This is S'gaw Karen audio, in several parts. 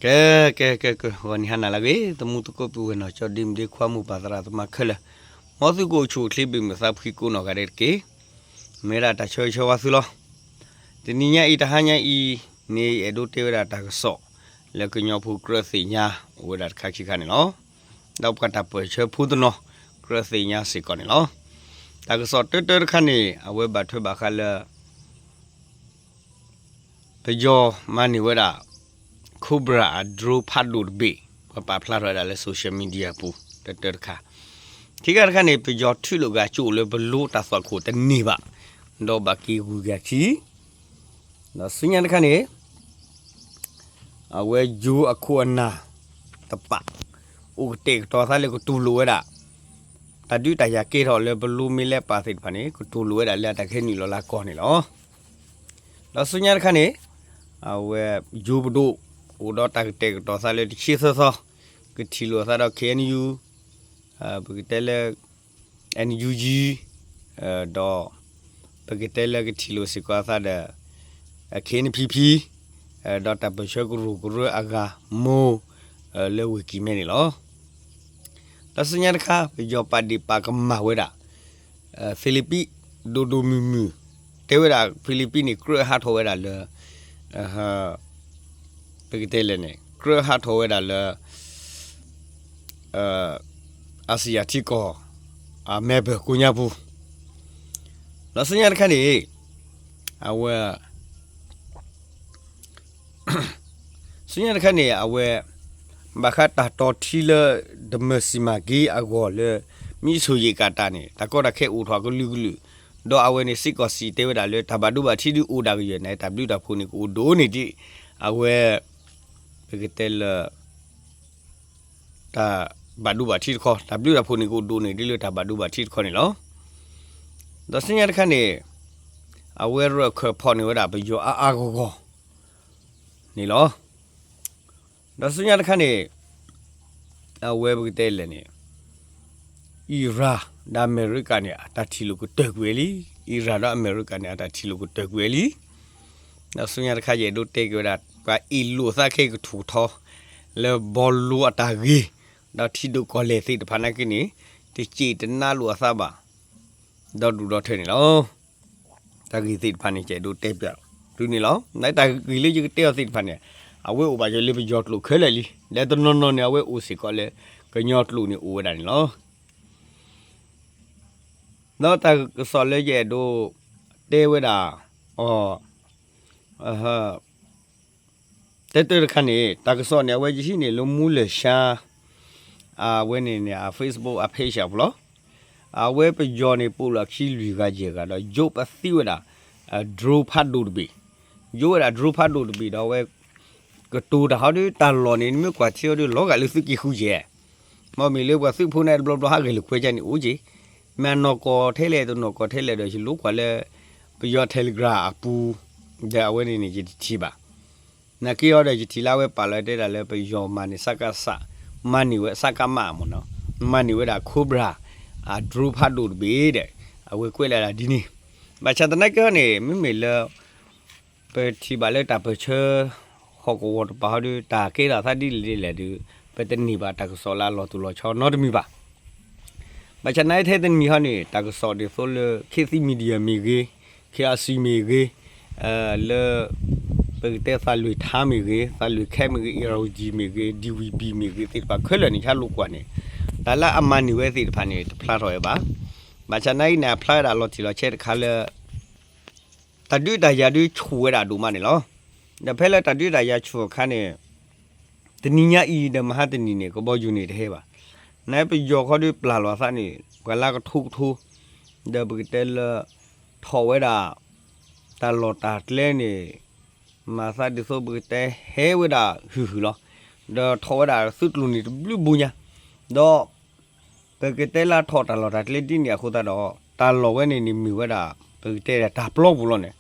ကဲ ကဲ ကဲ ကဲ ဂီၤနံၤဟါနၤလၢအဂ့ၤ သမူသကိးပုၢ်ဝဲၢ်နီၢ်ကၠီဒ့မုၣ်ဒ့ခွါမိၢ်ပၢ်သရၣ်သမါခဲလၢာ်, မ်သုကအိၣ်ဆူၣ်အိၣ်ချ့ဘၣ်မုာ်သးဖှံကိးနီၢ်ဂၤဒဲးတက့ၢ်. မ့ၢ်ဝဲဒၣ်တၢ်ဆၢဂ့ၤဆၢဝါသုလီၤ. တနံၤညါအံၤ တဟါညါအံၤန့ၣ် ယအဲၣ်ဒိးတဲဝဲဒၣ်တၢ်ကစီၣ် လၢကညီဖိကြၢးသ့ၣ်ညါအိၣ်ဝဲဒၣ်တခါခံခါန့ၣ်လီၤ. ဒီးပှၤတၢ်ပၢၢ်ဆၢဖိတနီၤ ကြၢးသ့ၣ်ညါစ့ၢ်ကီးန့ၣ်လီၤ. တၢ်ကစီၣ်တၢတၢတခါန့ၣ် အဝဲဘၣ်ထွဲဘၣ်ဃးလၢ ပယီၤမၤန့ၢ်ဝဲဒၣ် Cobra အ drone ဖးဒိၣ်တဘ့ၣ် ပှၤပာ်ဖျါထီၣ်ဝဲဒၣ်လၢ social media အပူၤ တၢတၢတခါ, ခံခါတခါန့ၣ် ပယီၤထုးလိာ်ဂၤကၠိၣ်လၢပလိတၢ်သွၣ်ခိၣ်တန့ၢ်ဘၣ်, ဒီးဘၣ်က့ၤဂုၤက့ၤထံ, ဒီးဆူညါတခါန့ၣ် အဝဲယိၤအခိၣ်အနၢ်တပာ် အိၣ်ကတဲာ်ကတီၤသးလၢကတူၢ်လိာ်ဝဲဒၣ် တၢ်ဒုးတၢ်ယၤကဲထီၣ်လၢပလိမ့ၢ်လဲၤပာ်သ့ၣ်တဖၣ်န့ၣ် ကတူၢ်လိာ်ဝဲဒၣ်လၢအတၢ်ကဟဲနုာ်လီၤလၢကီၢ်န့ၣ်လီၤ. ဒီးဆူညါတခါန့ၣ် အဝဲယိၤပဒိၣ် အိၣ်ဒီးတၢ်ကတဲာ်ကတီၤသးလၢတဆံသၢသီ ကထံၣ်လိာ်သးဒီး K N U ပကတဲလၢ N U G ဒီး ပကတဲလၢကထံၣ်လိာ်စ့ၢ်ကီးသးဒီး K N P P ဒီးတၢ်ပၢၢ်ဆၢကရူၢ်ကရၢအဂၤမိၢ် လၢဝ့ၢ်ကံၢ်မဲန့ၣ်လီၤ. ဒီးဆူညါတခါ ပယီၤပာ်ဒ့ၣ်ပာ်ကမၣ်ဝဲဒၣ် ဖံလံးပံး ဒိၣ်ဒိၣ်မုၢ်မုၢ် တဲဝဲဒၣ်ဖံလံးပံးန့ၣ် ကြၢးဟးထီၣ်ဝဲဒၣ်လၢ ပကတဲလဲၣ်န့ၣ် ကြၢးဟးထီၣ်ဝဲဒၣ်လၢ အါစံယၤထံကီၢ် အမဲာ်ဘၢၣ်ကိးညါပူၤ, ဒီးဆူညါတခါန့ၣ် အဝဲ ဆူညါတခါန့ၣ် အဝဲ ဘၣ်ဃးတၢ်တီၢ်ထံလၢ တမၢၢ်စံၣ်မၤက့အဂီၢ်လၢ မံဆိၣ်ယ့ၣ်ကးတၢ်န့ၣ် တၢ်ကီတၢ်ခဲအိၣ်ထီၣ်ကလုာ်ကလုာ်, ဒီးအဝဲန့ၣ်စ့ၢ်ကီးစံးတဲဝဲဒၣ်လၢ တၢ်ဘၣ်ဒိဘၣ်ထံးဒုးအိၣ်ဒၣ်ကယဲၢ်န့ၣ် တၢ်ဘျုးတၢ်ဖှိၣ်န့ၣ် ကအိၣ်ဒိၣ်န့ၢ်ဒံး အဝဲ ပကတဲလၢ တၢ်ဘၣ်ဒိဘၣ်ထံးတခီ, တၢ်ဘျုးတၢ်ဖှိၣ်န့ၣ် ကအိၣ်ဒိၣ်န့ၢ်ဒံးလၢတၢ်ဘၣ်ဒိဘၣ်ထံးတခီန့ၣ်လီၤ. ဒီးဆူညါတခါန့ၣ် အဝဲရၢၢ်ခၢၣ်ဖီၣ်န့ၢ်ဝဲဒၣ်ပယီၤအါအါဂီၢ်ဂီၢ်န့ၣ်လီၤ. ဒီးဆူညါတခါန့ၣ် အဝဲပကတဲလဲၣ်န့ၣ် အံရၣ်ဒီးအမဲရကၤန့ၣ် အတၢ်ထံၣ်လိာ်ကတၢၢ်ကွံာ်ဝဲလံ. အံရၣ်ဒီးအမဲရကၤန့ၣ် အတၢ်ထံၣ်လိာ်ကတၢၢ်ကွံာ်ဝဲလံ. ဒီးဆူညါတခါ ယအဲၣ်ဒိးတဲက့ၤဝဲဒၣ် ပှၤအ့ၣ်လိာ်သးခဲကထူၣ်ထီ လၢဘီလိအတၢ်ဂ့ၢ် ဒီးထံဒိၣ်ကီၢ်လဲၢ်သ့ၣ်တဖၣ်နာ်က့န့ၣ် တစ့ၣ်တနါလိာ်အသးဘၣ် ဒီဒူၣ်ဒီထၢန့ၣ်လီၤ. တၢ်ဂ့ၢ်သ့ၣ်တဖၣ်န့ၣ် ယအဲၣ်ဒိးတဲပျးသုန့ၣ်လီၤ. တၢ်ဂ့ၢ်လၢယကတဲအီၤသ့ၣ်တဖၣ်န့ၣ် အဝဲအိၣ်ဘၣ်ယိၣ်လၢပယီၤကျိာ်ခဲလၢာ်လံ. ဒီးတနီၤနီၤန့ၣ် အဝဲအိၣ်စ့ၢ်ကီးလၢ ကညီကျိာ်န့ၣ်အိၣ်ဝဲဒၣ်န့ၣ်လီၤ. ဒီးတၢ်ကစီၣ်လၢယအဲၣ်ဒိးတဲဝဲဒၣ်အီၤ တၢ်တၢတခါန့ၣ် တၢ်ကစီၣ်န့ၣ် အဝဲယဟံးန့ၢ်လၢမူလၢၢ်ဆါ အဝဲန့ၣ်န့ၣ် အ Facebook အ page အပူၤလီၤ. အဝဲပယီၤန့ၣ် ပိာ်လီၤခံလွံၢ်ဂၤယဲၢ်ဂၤဒီး ယိးပသံဝဲဒၣ် drone ဖးဒိၣ်တဘ့ၣ်, ယိးဝဲဒၣ် drone ဖးဒိၣ်တဘ့ၣ်ဒီးအဝဲ ကတိၤတၢ်ဟီဒီး တၢ်လီၢ်န့ၣ် နမ့ၢ်ကွၢ်ထံဟီဒီး လီၤဂာ်လၢသုးက့ဃုယဲၢ် မ့မ့ၢ်လၢပှၤသုးဖိန့ၣ်တဘျီဘျီဟးဂဲၤလိာ်ကွဲကန့ၣ်အိၣ်က့ၤ, မ့ၢ်အနီၢ်ကီၢ်ထဲလဲၣ်တနီၢ်ကီၢ်ထဲလဲၣ်ဒီး ယလိကွၢ်လၢ ပယီၤ Telegram အပူၤ ဒီးအဝဲန့ၣ်န့ၣ် ယတထံၣ်ဘၣ်. နာ်က့ဟီဒီးယထံၣ်လၢအဝဲပာ်လီၤတဲဒၣ်လၢပယီၤမၤန့ၢ် စကစ မၤန့ၢ်ဝဲ စကမ မ့ၢ်နီၤ, မၤန့ၢ်ဝဲဒၣ် Cobra အ drone ဖးဒိၣ်တဘ့ၣ်ဒီး အဝဲကွဲးလီၤဒၣ်ဒ်န့ၣ်, ဘၣ်ဆၣ်သနာ်က့ဟီန့ၣ် မ့မ့ၢ်လၢ ပထံၣ်ဘၣ်လၢတၢ်ပၢၢ်ဆၢ ဟီၣ်ကဝီၤတပၤဟီဒီး တၢ်ကဲထီၣ်သးဒ်လဲၣ်ဒ်လဲၣ်ဒီး ပတန့ၢ်ဘၣ်တၢ်ကစီၣ်လၢအလီၤတူၢ်လီၤဆီနီတမံၤဘၣ်. ဘၣ်ဆၣ်နာ်ထဲတနံၤဟီန့ၣ် တၢ်ကစီၣ်ဒ်သိးလၢ ခေတ်သစ် Media မ့ၢ်ဂ့ၤ, K R C မ့ၢ်ဂ့ၤ, လၢ ပကတဲသးလွံၢ်ထါမ့ၢ်ဂ့ၤ, သးလွံၢ်ခဲမ့ၢ်ဂ့ၤ, A R G မ့ၢ်ဂ့ၤ, D V B မ့ၢ်ဂ့ၤ သ့ၣ်တဖၣ်ခဲလၢာ်န့ၣ် ဆါလိာ်ကွၢ်န့ၣ် တၢ်လၢအမၤန့ၢ်ဝဲသ့ၣ်တဖၣ်န့ၣ် တဖျါထီၣ်ဝဲဘၣ်. ဘၣ်ဆၣ်နာ်အံၤန့ၣ် အဖျါဝဲဒၣ်လီၤတံၢ်လီၤဆဲးတခါလၢ တၢ်ဒုးတၢ်ယၤဒုးဆူၣ်ဝဲဒၣ်ဒိၣ်မးန့ၣ်လီၤ. ဒီးဖဲလၢတၢ်ဒုးတၢ်ယၤဆူၣ်အခါန့ၣ် တနံၤညါအံၤဒီးမဟါတနံၤန့ၣ် ကဘီယူၤန့ၣ်တဟဲဘၣ်. နပယီၤခီဒုးပျၢ်လီၤသးန့ၣ် ပှၤလၢကထိကထိ ဒီးပကတဲလၢ ထီၣ်ဝဲဒၣ် တၢ်လီၢ်တၢ်ကျဲန့ၣ် မၤသးဒ်သိးပကတဲဟဲဝဲဒၣ်ဟုၣ်ဟုၣ်လီၤ. ဒီးထီၣ်ဝဲဒၣ်သုးကျိၤန့ၣ်တဘျုးဘိညါ ဒီး ပကတဲလၢထီၣ်တၢ်လီၢ်တၢ်ကျဲဒ်န့ၣ်အဃိသတးဒီး တၢ်လီၢ်ဝဲန့ၣ်န့ၣ်မ့ၢ်ဝဲဒၣ် ပကတဲဒၣ်တၢ်ပျီပူၤလီၤန့ၣ်,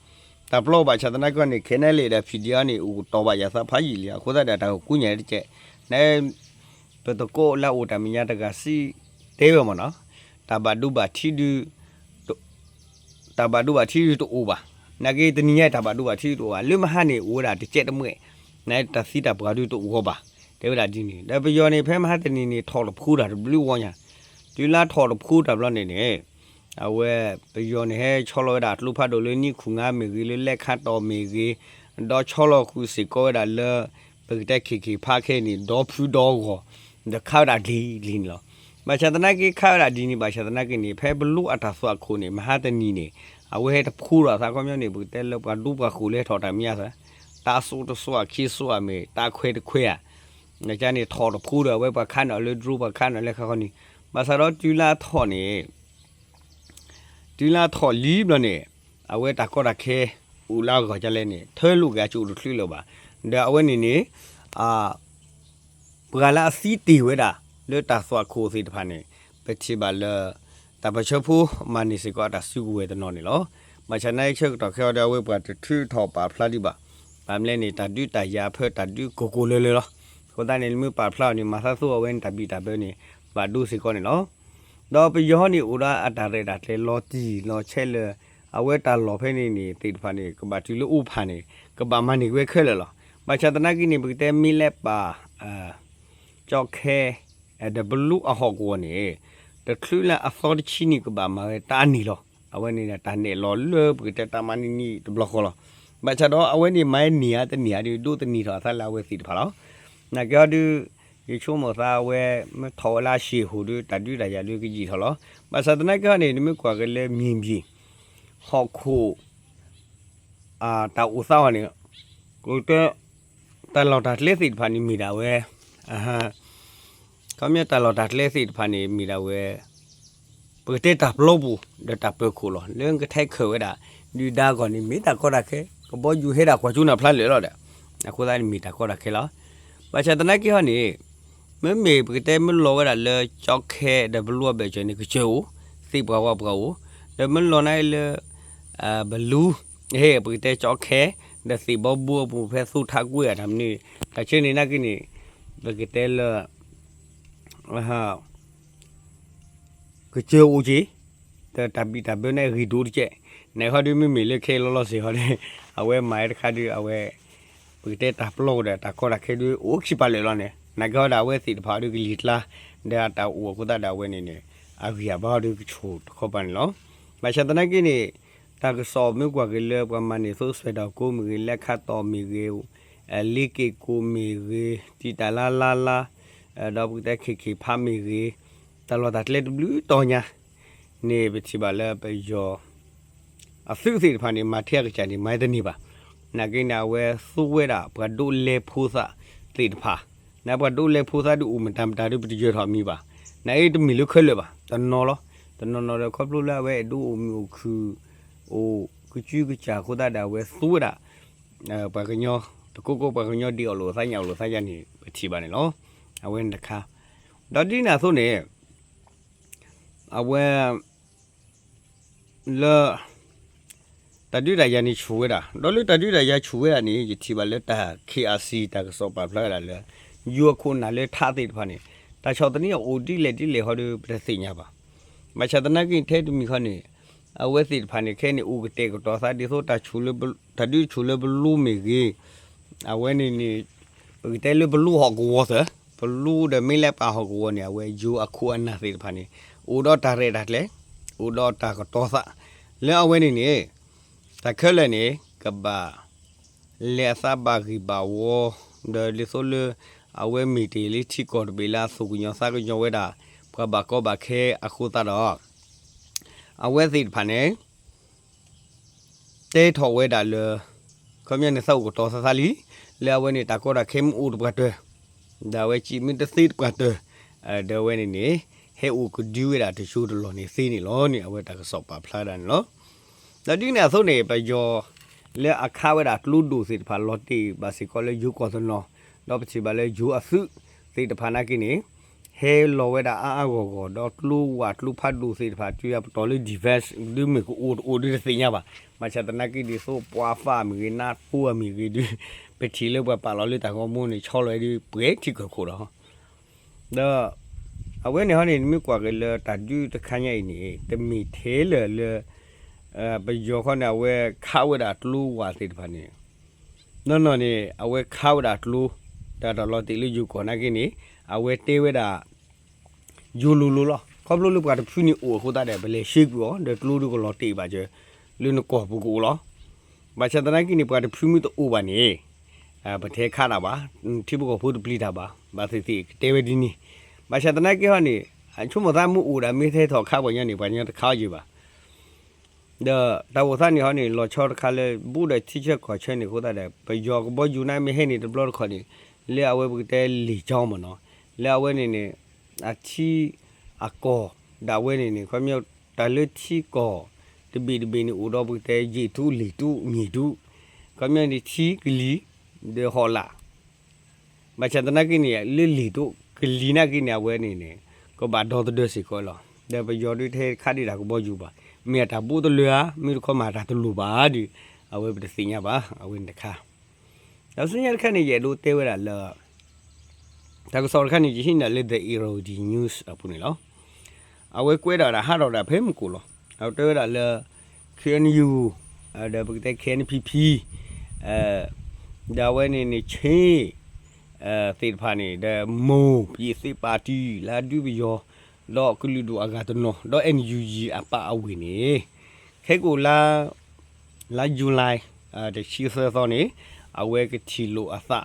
တၢ်ပျီဘၣ်ဆၣ်သနာ်က့န့ၣ် ခဲန့ၣ်လံဒီး PDF န့ၣ် အိၣ်ကတီၤဘၣ်ယၤသးဖးယံာ်လံ အဃိသတးဒီးတၢ်ကကူညါတကဲး, န ပသကိးလၢအအိၣ်တၢ်မဲာ်ညါတဂၤစံးတဲဝဲမ့ၢ်နီၤ, တၢ်ဘၣ်ဒိဘၣ်ထံးဒုး တၢ်ဘၣ်ဒိဘၣ်ထံးဒုးတအိၣ်ဘၣ်. နာ်က့တနံၤညါအံၤတၢ်ဘၣ်ဒိဘၣ်ထံးဒုးတအိၣ်ဘၣ်. လၢမဟါန့ၣ် အိၣ်ဝဲဒၣ်တကဲးတမှဲး, နတၢ်သံတၢ်ပှၢ်ဒုးတအိၣ်ဂီၢ်ဘၣ်, တဲဝဲဒၣ်ဒ်န့ၣ်. ဒီးပယီၤန့ၣ် ဖဲမဟါတနံၤန့ၣ် ထီၣ်တဖှူတၢ်တဘျုးဝီညါ, တုၤလၢထီၣ်တဖှူတၢ်ဘျီန့ၣ်န့ၣ် အဝဲ ပယီၤန့ၣ် ဟဲဆီလီၤဝဲဒၣ်အကျိဖးဒိၣ်လၢနံၣ်ခူၣ်ငါမ့ၢ်ဂ့ၤ, လၢလဲခါတီၢ်မ့ၢ်ဂ့ၤ, ဒီးဆီလီၤဃုာ်စ့ၢ်ကီးဝဲဒၣ်လၢ ပကတဲခ့ၣ်ခ့ၣ်ဖးခဲအံၤန့ၣ် ဒီဖုဒီဂီၢ်, ဒီးခးဝဲဒၣ်ဒ်လံန့ၣ်လီၤ. ဘၣ်ဆၣ်သနာ်က့ ခးဝဲဒၣ်ဒ်န့ၣ် ဘၣ်ဆၣ်သနာ်က့န့ၣ် ဖဲပလိအတၢ်သွၣ်ခိၣ်န့ၣ် မဟါတနံၤန့ၣ် အဝဲဟဲတဖှူထီၣ်အသး ခီပညီန့ၣ် ပကတဲလၢပှၤဒူပှၤဃိၣ်လၢဟဲထီၣ်တၢ်မံၤအသး, တၢ်စိာ်တစိာ်ဧါ ခံစိာ်ဧါမ့ၢ် တၢ်ခွဲးတခွဲးဧါ, န့ၣ်န့ၣ် ထီၣ်တဖှူဒီး အဝဲပှၤခးန့ၢ်အီၤလၢ drone ပှၤခးန့ၢ်အီၤလၢခါခီန့ၣ်, ဘၣ်ဆၣ်ဒီးတုၤလၢအထီၣ်န့ၣ် တုၤလၢအထီၣ်လံဘျီန့ၣ် အဝဲတၢ်ကီတၢ်ခဲ အိၣ်လၢအဂီၢ်ဒ်လဲၣ်န့ၣ် ထၢလိာ်က့ၤအကအိၣ်တချုးလၢၤဘၣ်. ဒီးအဝဲန့ၣ်န့ၣ် ပှၤလၢအသံတ့ၢ်ဝဲဒၣ် လၢတၢ်သွၣ်ခိၣ်သ့ၣ်တဖၣ်န့ၣ် ပထံၣ်ဘၣ်လၢ တၢ်ပၢၢ်ဆၢဖိမၤန့ၢ်စ့ၢ်ကီးအတၢ်စုကဝဲၤတနီၤန့ၣ်လီၤ. ဘၣ်ဆၣ်သနာ်က့ဆၢကတီၢ်ခဲအံၤဒီး အဝဲပှၤတထုးထီၣ်ပာ်ဖျါဒံးဘၣ်. ဘၣ်မနုၤလဲၣ်န့ၣ် တၢ်ဒုးတၢ်ယၤဖၢတၢ်ဒုးကိၢ်ကိၢ်လၢၤလၢၤလီၤ. အဃိသတးန့ၣ် နမ့ၢ်ပာ်ဖျါအီၤန့ၣ် မၤသးသိအဝဲန့ၣ် တၢ်ဘံၣ်တၢ်ဘၢန့ၣ် ဘၣ်ဒိစ့ၢ်ကီးန့ၣ်လီၤ. ဒီးပယီၤန့ၣ်အိၣ်ဒီးအတၢ်ရဲၣ်တၢ်ကျဲၤလီၤတံၢ်လီၤဆဲးလၢ အဝဲတၢ်လီၢ်ဖဲန့ၣ်န့ၣ် သ့ၣ်တဖၣ်န့ၣ် ကဘၣ်တုၤလၢအိၣ်ဖးန့ၣ် ကဘၣ်မၤန့ၢ်ဝဲခဲလၢာ်လီၤ. ဘၣ်ဆၣ်သနာ်က့န့ၣ် ပကတဲမ့ၢ်လဲၤပာ် ကၠီခဲ ဒီးပလူအဟီၣ်ကဝီၤန့ၣ် တချုးလၢအသီတဆံနံၣ်ကဘၣ်မၤဝဲတၢ်အနံၣ်လီၤ. အဝဲန့ၣ်တၢ်နဲၣ်လီၤလၢပကတဲတၢ်မၤနံၣ်နံၣ်တဘျီဃီလီၤ. ဘၣ်ဆၣ်ဒီးအဝဲန့ၣ်မၤန့ၢ်ဧါတန့ၢ်ဧါဒီး ဒိးသန့ၤထီၣ်အသးလၢအဝဲသ့ၣ်တဖၣ်လီၤ. နာ်က့ဟီဒီး ယဆိကမိၣ်သးအဝဲ မ့ၢ်ထီၣ်ဝဲလၢအရှ့ၣ်ဟိၣ်ဒီး တၢ်ဒုးတၢ်ယၤဒီးကယံာ်ထီၣ်လီၤ. ဘၣ်ဆၣ်သနာ်က့ဟီန့ၣ် နမ့ၢ်ကွၢ်က့ၤလၢမ့ၢ်ဘံၣ် ဟီၣ်ခိၣ် တၢ်အိၣ်သးအီၤန့ၣ် ကတဲ တၢ်လီၢ်တၢ်ကျဲသ့ၣ်တဖၣ်န့ၣ်မ့ၢ်ဒၣ်ဝဲ ခီပညီတၢ်လီၢ်တၢ်ကျဲသ့ၣ်တဖၣ်န့ၣ်မ့ၢ်ဒၣ်ဝဲ ပကတဲတၢ်ပျီပူၤ ဒီးတၢ်ပၢၤခိၣ်လီၤ. လၢကထဲခၢၣ်ဝဲဒၣ် ဒုၣ်ဒါအဂီၢ်န့ၣ် မ့ၢ်တၢ်ကီတၢ်ခဲ ကဘီယူၤဟဲဒၣ်ကွၢ်ကၠိနၢ်ဖျါလၢာ်လီၤဒီး အဃိသတးန့ၣ်မ့ၢ်တၢ်ကီတၢ်ခဲလီၤ. ဘၣ်ဆၣ်သနာ်က့ဟီန့ၣ် မ့မ့ၢ်ပကတဲမ့ၢ်လီၤဝဲဒၣ်လၢကၠီခဲဒီးပလူအဘၢၣ်စၢၤန့ၣ် ကစၢၢ်အိၣ် သ့ၣ်ပှၢ်ဝၣ်ပှၢ်အိၣ်, ဒီးမ့ၢ်လီၤနာ်လၢ ပလူ ဟဲ ပကတဲကၠီခဲ ဒီးသ့ၣ်ဘီဘိအပူၤ ဖဲသိထးကွံအတၢ်မနုၤ တၢ်ဆၢန့ၣ်နာ်က့န့ၣ် ပကတဲလၢ ကစၢၢ်အိၣ်က့ၤ ဒီးတၢ်ဘံၣ်တၢ်ဘၢန့ၣ်ဂ့ၤဒိၣ်တက့ၢ်. နဟီဒီးမ့မ့ၢ်လၢခဲအံၤလီၤလီၤဆ့ၣ်ဟီဒီး အဝဲမၤဝဲတခါဒီး အဝဲ ပကတဲတၢ်ပျီဒီးတၢ်ကီတၢ်ခဲဒီး အိၣ်ခံပာ်လၢာ်လီၤန့ၣ် နာ်က့ဟီဒီး အဝဲသ့ၣ်တဖၣ်ဒီးကလံၤကျါ ဒီးအတၢ်အိၣ်အဃိသတးဒီး အဝဲန့ၣ်န့ၣ် အဂံၢ်အဘါဒီးကဆူၣ်တခီပၤန့ၣ်လီၤ. ဘၣ်ဆၣ်သနာ်က့န့ၣ် တၢ်ကစီၣ်မ့ၢ်ကွၢ်က့ၤလၢပှၤမၤန့ၢ်သိစွဲဒီးကိးမ့ၢ်ဂ့ၤ, လဲခါတီၢ်မ့ၢ်ဂ့ၤ, လ့က့ၣ်ကိၣ်မ့ၢ်ဂ့ၤ, တံာ်တာ်လါလါလါ, ဒီးပကတဲခ့ၣ်ခ့ၣ်ဖးမ့ၢ်ဂ့ၤ, တၢ်လီၢ်တၢ်ကျဲတဘျုးတီၤညါန့ၣ် ပထံၣ်ဘၣ်လၢပယီၤ အသုးသ့ၣ်တဖၣ်န့ၣ် မၤထဲအကစၢ်န့ၣ် မၤတန့ၢ်ဘၣ်. နာ်က့န့ၣ် အဝဲသိဝဲဒၣ်ပှၤဒိးလဲဖိသၣ်သ့ၣ်တဖၣ်, နပှၤဒိးလဲဖိသၣ်ဒုးအိၣ်မတၤမတၤဒီး ပတယၢၤထီၣ်မံၤဘၣ်. နာ်အံၤတမ့ၢ်လၢခဲလၢာ်ဘၣ်, တနီၤလီၤ. တနီၤနီၤဒီး ခီဖျိလၢအဝဲအဲၣ်ဒိးအိၣ်မုာ်အိၣ်ခုၣ် အိၣ်ကစုကစၢ်အဃိသတးဒီး အဝဲသိဝဲဒၣ် ပှၤကညီ တကိးကိးပှၤကညီဒ်အီၣ်လိာ်သးညၣ်အီၣ်လိာ်သးယါန့ၣ် ပထံၣ်ဘၣ်န့ၣ်လီၤ. အဝဲန့ၣ်တခါ, ဒီးဒ်န့ၣ်အသိးန့ၣ် အဝဲ လၢ တၢ်ဒုးတၢ်ယၤန့ၣ်ဆူၣ်ဝဲဒၣ်, ဒီးလၢတၢ်ဒုးတၢ်ယၤဆူၣ်ဝဲဒၣ်န့ၣ် ယထံၣ်ဘၣ်လၢတၢ် ခ့ၣ်အါစံၣ် တၢ်ကစီၣ်ပာ်ဖျါဝဲဒၣ်လၢ ယိၤအခိၣ်အနၢ်လၢထးသ့ၣ်တဖၣ်န့ၣ် တၢ်ဆီၣ်သနံးအအိၣ်ဒ်လဲၣ်ဒ်လဲၣ်ဟီဒီး ပတသ့ၣ်ညါဘၣ်. ဘၣ်ဆၣ်သနာ်က့ ထဲတမံၤဃီန့ၣ် အဝဲသ့ၣ်တဖၣ်န့ၣ် ခဲအံၤန့ၣ် အိၣ်ကတဲာ်ကတီၤသးဒ်သိး တၢ်ဒုးဆူၣ်လၢပလူမ့ၢ်ဂ့ၤ, အဝဲန့ၣ်န့ၣ် ပကတဲလၢပလူဟီၣ်ကဝီၤသၢ, ပလူဒီးမ့ၢ်လဲၤပာ်ဟီၣ်ကဝီၤန့ၣ် အဝဲယိၤအခိၣ်အနၢ်သ့ၣ်တဖၣ်န့ၣ် အိၣ်ဒီးတၢ်ရဲၣ်တၢ်ကျဲၤ, အိၣ်ဒီးတၢ်ကတီၤသး, လၢအဝဲန့ၣ်န့ၣ် တၢ်ခဲလၢာ်န့ၣ် ကဘၣ် လဲၤအသးဘၣ်ဂံၢ်ဘၣ်ဝီ, ဒီးဒ်သိးလၢ အဝဲမ့ၢ်တ့ၢ်လၢထံကီၢ်တဘ့ၣ်လၢအသူၣ်ကညီၤသးကညီၤဝဲဒၣ် ပှၤဘၣ်ကီဘၣ်ခဲအဃိသတးဒီး အဝဲသ့ၣ်တဖၣ်န့ၣ် တဲထီၣ်ဝဲဒၣ်လၢ ခီပညီန့ၣ် သးအိၣ်ကတီၤသးသးလံ, လၢအဝဲန့ၣ် တၢ်ကီတၢ်ခဲမ့ၢ်အိၣ်တပှၢ်တၢၢ်, ဒီးအဝဲစံးမ့ၢ်တသ့တပှၢ်တၢၢ်, ဒီးအဝဲန့ၣ်န့ၣ် ဟဲအိၣ်ကဒုဝဲဒၣ်တစိၤတလီၢ်န့ၣ်သ့န့ၣ်လီၤန့ၣ် အဝဲတၢ်ကစီၣ်ပာ်ဖျါဒၣ်န့ၣ်လီၤ. ဒီးဒ်န့ၣ်အသိးန့ၣ် ပယီၤလၢအခးဝဲဒၣ်ကျိဒိၣ်သ့ၣ်တဖၣ် လီၤတ့ၢ်ဘၣ်စ့ၢ်ကီးလၢယိၤကီၢ်တနီၤ, ဒီးပထံၣ်ဘၣ်လၢယိၤအသုးသ့ၣ်တဖၣ်နာ်က့န့ၣ် ဟဲလီၤဝဲဒၣ်အါအါဂီၢ်ဂီၢ် ဒီးကျိဝၣ်ကျိဖးဒိၣ်သ့ၣ်တဖၣ် တုၤအပတီၢ်လၢ defense ဒုးမ့ၢ်ကအိၣ်တအိၣ်ဒုးတသ့ၣ်ညါဘၣ်. ဘၣ်ဆၣ်သနာ်က့ဒ်သိး ပှၤဖးမ့ၢ်ဂ့ၤ နးတိအမ့ၢ်ဂ့ၤဒုး ပထံၣ်လၢပှၤပာ်လီၤလၢတၢ်ဂီၤမူန့ၣ် ဆီလီၤဝဲဒုးပှဲၤထံကၢၢ်ခိၣ်လီၤ. ဒီး အဝဲန့ၣ်ဟီန့ၣ် နမ့ၢ်ကွၢ်က့ၤလၢတၢ်ဒုးတခါညါအံၤန့ၣ် တမ့ၢ်ထဲလၢာ်လၢ ပယီၤခီန့ၣ် အဝဲခးဝဲဒၣ်ကျိဝၣ်သ့ၣ်တဖၣ်န့ၣ် နီၢ်နီၢ်န့ၣ် အဝဲခးဝဲဒၣ်ကျိ တၢ်တၢ်လီၤတ့ၢ်လၢယိၤကီၢ်နာ်က့န့ၣ် အဝဲတဲဝဲဒၣ် ယိၤလိၤလိၤလီၤ. ခီဖျိလၢပှၤတဖုန့ၣ်အိၣ်အဃိသတးဒီး ပလဲၤဆှၢကွံာ်အီၤ ဒီးကျိဒုကလီၤတ့ၢ်ဘၣ်စၢၤ လၢနကီၢ်ပူၤကအိၣ်လီၤ. ဘၣ်ဆၣ်သနာ်က့န့ၣ် ပှၤတဖုမ့ၢ်တအိၣ်ဘၣ်န့ၣ် ပတဟဲခးတၢ်ဘၣ်, ထံဖိကီၢ်ဖိတပျံၤတၢ်ဘၣ်, ဘၣ်သ့ၣ်သ့ၣ်ကတဲဝဲဒ်န့ၣ်. ဘၣ်ဆၣ်သနာ်က့ဟီန့ၣ် အဆိကမိၣ်သးမ့ၢ်အိၣ်ဒီး မ့ၢ်ဟဲထီၣ်ခးပှၤညီန့ၣ် ပှၤညီတခးအီၤယံၤဘၣ်. ဒီးတၢ်အိၣ်သးန့ၣ်ဟီန့ၣ် လီၤဆီတခါလၢ ဘူးဒီးထံဆၢကီၢ်ဆၢန့ၣ် အဃိသတးဒီး ပယီၤကဘီယူၤန့ၣ်မ့ၢ်ဟဲန့ၣ်တဘျီတခီၣ်န့ၣ် လၢအဝဲပကတဲလံာ်ကၠီမ့ၢ်နီၤ, လၢအဝဲန့ၣ်န့ၣ် အထံအကီၢ်ဒၣ်ဝဲန့ၣ်န့ၣ် ခီပညီ တၢ်လၢထံကီၢ်တဘ့ၣ်တဘ့ၣ်န့ၣ် အိၣ်ဒီးပကတဲ ယ့ၣ်တူၣ် လ့ၣ်တူၣ် မ့ၣ်တူၣ်, ခီပညီန့ၣ် ထံကလံၤ ဒီးဟီၣ်လာ် ဘၣ်ဆၣ်သနာ်က့န့ၣ် လၢလံာ်တူၣ်ကလံၤနာ်က့န့ၣ် အဝဲန့ၣ်န့ၣ် ကဘၣ်ဒီသဒၢစ့ၢ်ကီးလီၤ. ဒီးပယီၤဒုးတဟဲခးဒံးတၢ်ကဘီယူၤဘၣ်. မ့ၢ်အတၢ်ဘူးတလၢဧါ, မ့ၢ်တခီမၤတၢ်တလိၤဘၣ်ဒီး အဝဲပတသ့ၣ်ညါဘၣ်, အဝဲန့ၣ်တခါ. ဒီးဆူညါတခါန့ၣ် ယအဲၣ်ဒိးတဲဝဲဒၣ်လၢ တၢ်ကစီၣ်တခါန့ၣ် ယဟံးန့ၢ်လၢ The Irrawaddy News အပူၤန့ၣ်လီၤ. အဝဲကွဲးဒၣ်ဒၣ်ဟးထီၣ်ဒၣ်ဖဲမုၢ်ကိၣ်လီၤ. အဝဲတဲဝဲဒၣ်လၢ K N U ဒီးပကတဲ K N P P ဒီးအဝဲန့ၣ်န့ၣ် ချ့ သ့ၣ်တဖၣ်န့ၣ် ဒီး မိၢ် ပြည်သူ့ပါတီ လၢအဒုးပယီၤ ဒီးကလုာ်ဒူၣ်အဂၤတနီၤ ဒီး N U G အပာ်အဝ့ၢ်န့ၣ် ခဲကိာ်လါ လါ July တဆံသၢသီန့ၣ် အဝဲကထံၣ်လိာ်အသး,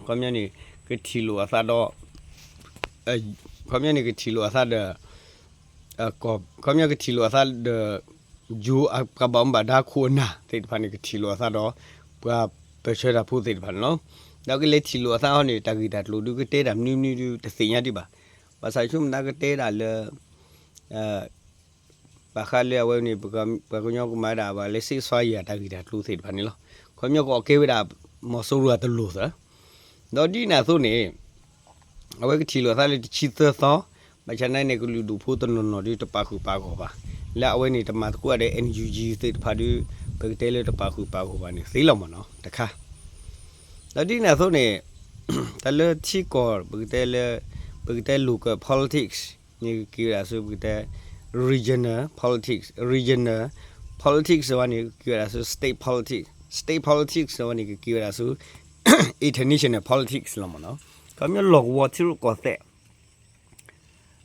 ခီပညီန့ၣ် ကထံၣ်လိာ်အသးဒီး ခီပညီန့ၣ် ကထံၣ်လိာ်အသးဒီး ခီပညီကထံၣ်လိာ်အသးဒီး ယိၤပှၤဘၣ်မူဘၣ်ဒါခိၣ်အနၢ်သ့ၣ်တဖၣ်န့ၣ် ကထံၣ်လိာ်အသးဒီး ပှၤပၢၢ်ဆၢတၢ်ဖိသ့ၣ်တဖၣ်န့ၣ်လီၤ. ဒီးကလဲၤထံၣ်လိာ်အသးဟီန့ၣ် တၢ်ဂ့ၢ်တၢ်ကျိၤဒုး ကတဲတၢ်မနုၤမနုၤဒုးတသ့ၣ်ညါဒံးဘၣ်. ဘၣ်ဆၣ်ဆိကမိၣ်သးကတဲဒၣ်လၢ ဘၣ်ဃးလၢအဝဲန့ၣ် ပှၤကညီကမၤဒၣ်ဘၣ်လၢ ceasefire တၢ်ဂ့ၢ်တၢ်ကျိၤသ့ၣ်တဖၣ်န့ၣ်လီၤ. ခီပညီကအီၣ်ကဲဝဲဒၣ် မီၤစိရိၤအတလိၣ်သၢ ဒီးဒ်န့ၣ်အသိးန့ၣ် အဝဲကထံၣ်လိာ်အသးလၢတဆံသၢသီ, ဘၣ်ဆၣ်သနာ်က့န့ၣ် ကလုာ်ဒူၣ်ဖိတနီၤနီၤဒုးတပာ်ဃုာ်ပာ်ဂီၢ်ဘၣ်, လၢအဝဲန့ၣ်တမၤသကိးဒီး N U G သ့ၣ်တဖၣ်ဒုး ပကတဲလၢတပာ်ဃုာ်ပာ်ဂီၢ်ဘၣ်န့ၣ်သ့လီၤမ့ၢ်နီၤ တခါ. ဒီးဒ်န့ၣ်အသိးန့ၣ် တၢ်လၢထံကီၢ် ပကတဲလၢ ပကတဲ local politics န့ၣ်ကက့ၤဝဲဒၣ်ဆူ ပကတဲ regional politics, regional politics ဝဲန့ၣ် ကက့ၤဝဲဒၣ်ဆူ state politics, state politics ဝဲန့ၣ် ကက့ၤဝဲဒၣ်ဆူ international politics လီၤမ့ၢ်နီၤ. ခီပညီလီၢ်ကဝီၤထံရူၢ်ကီၢ်သဲး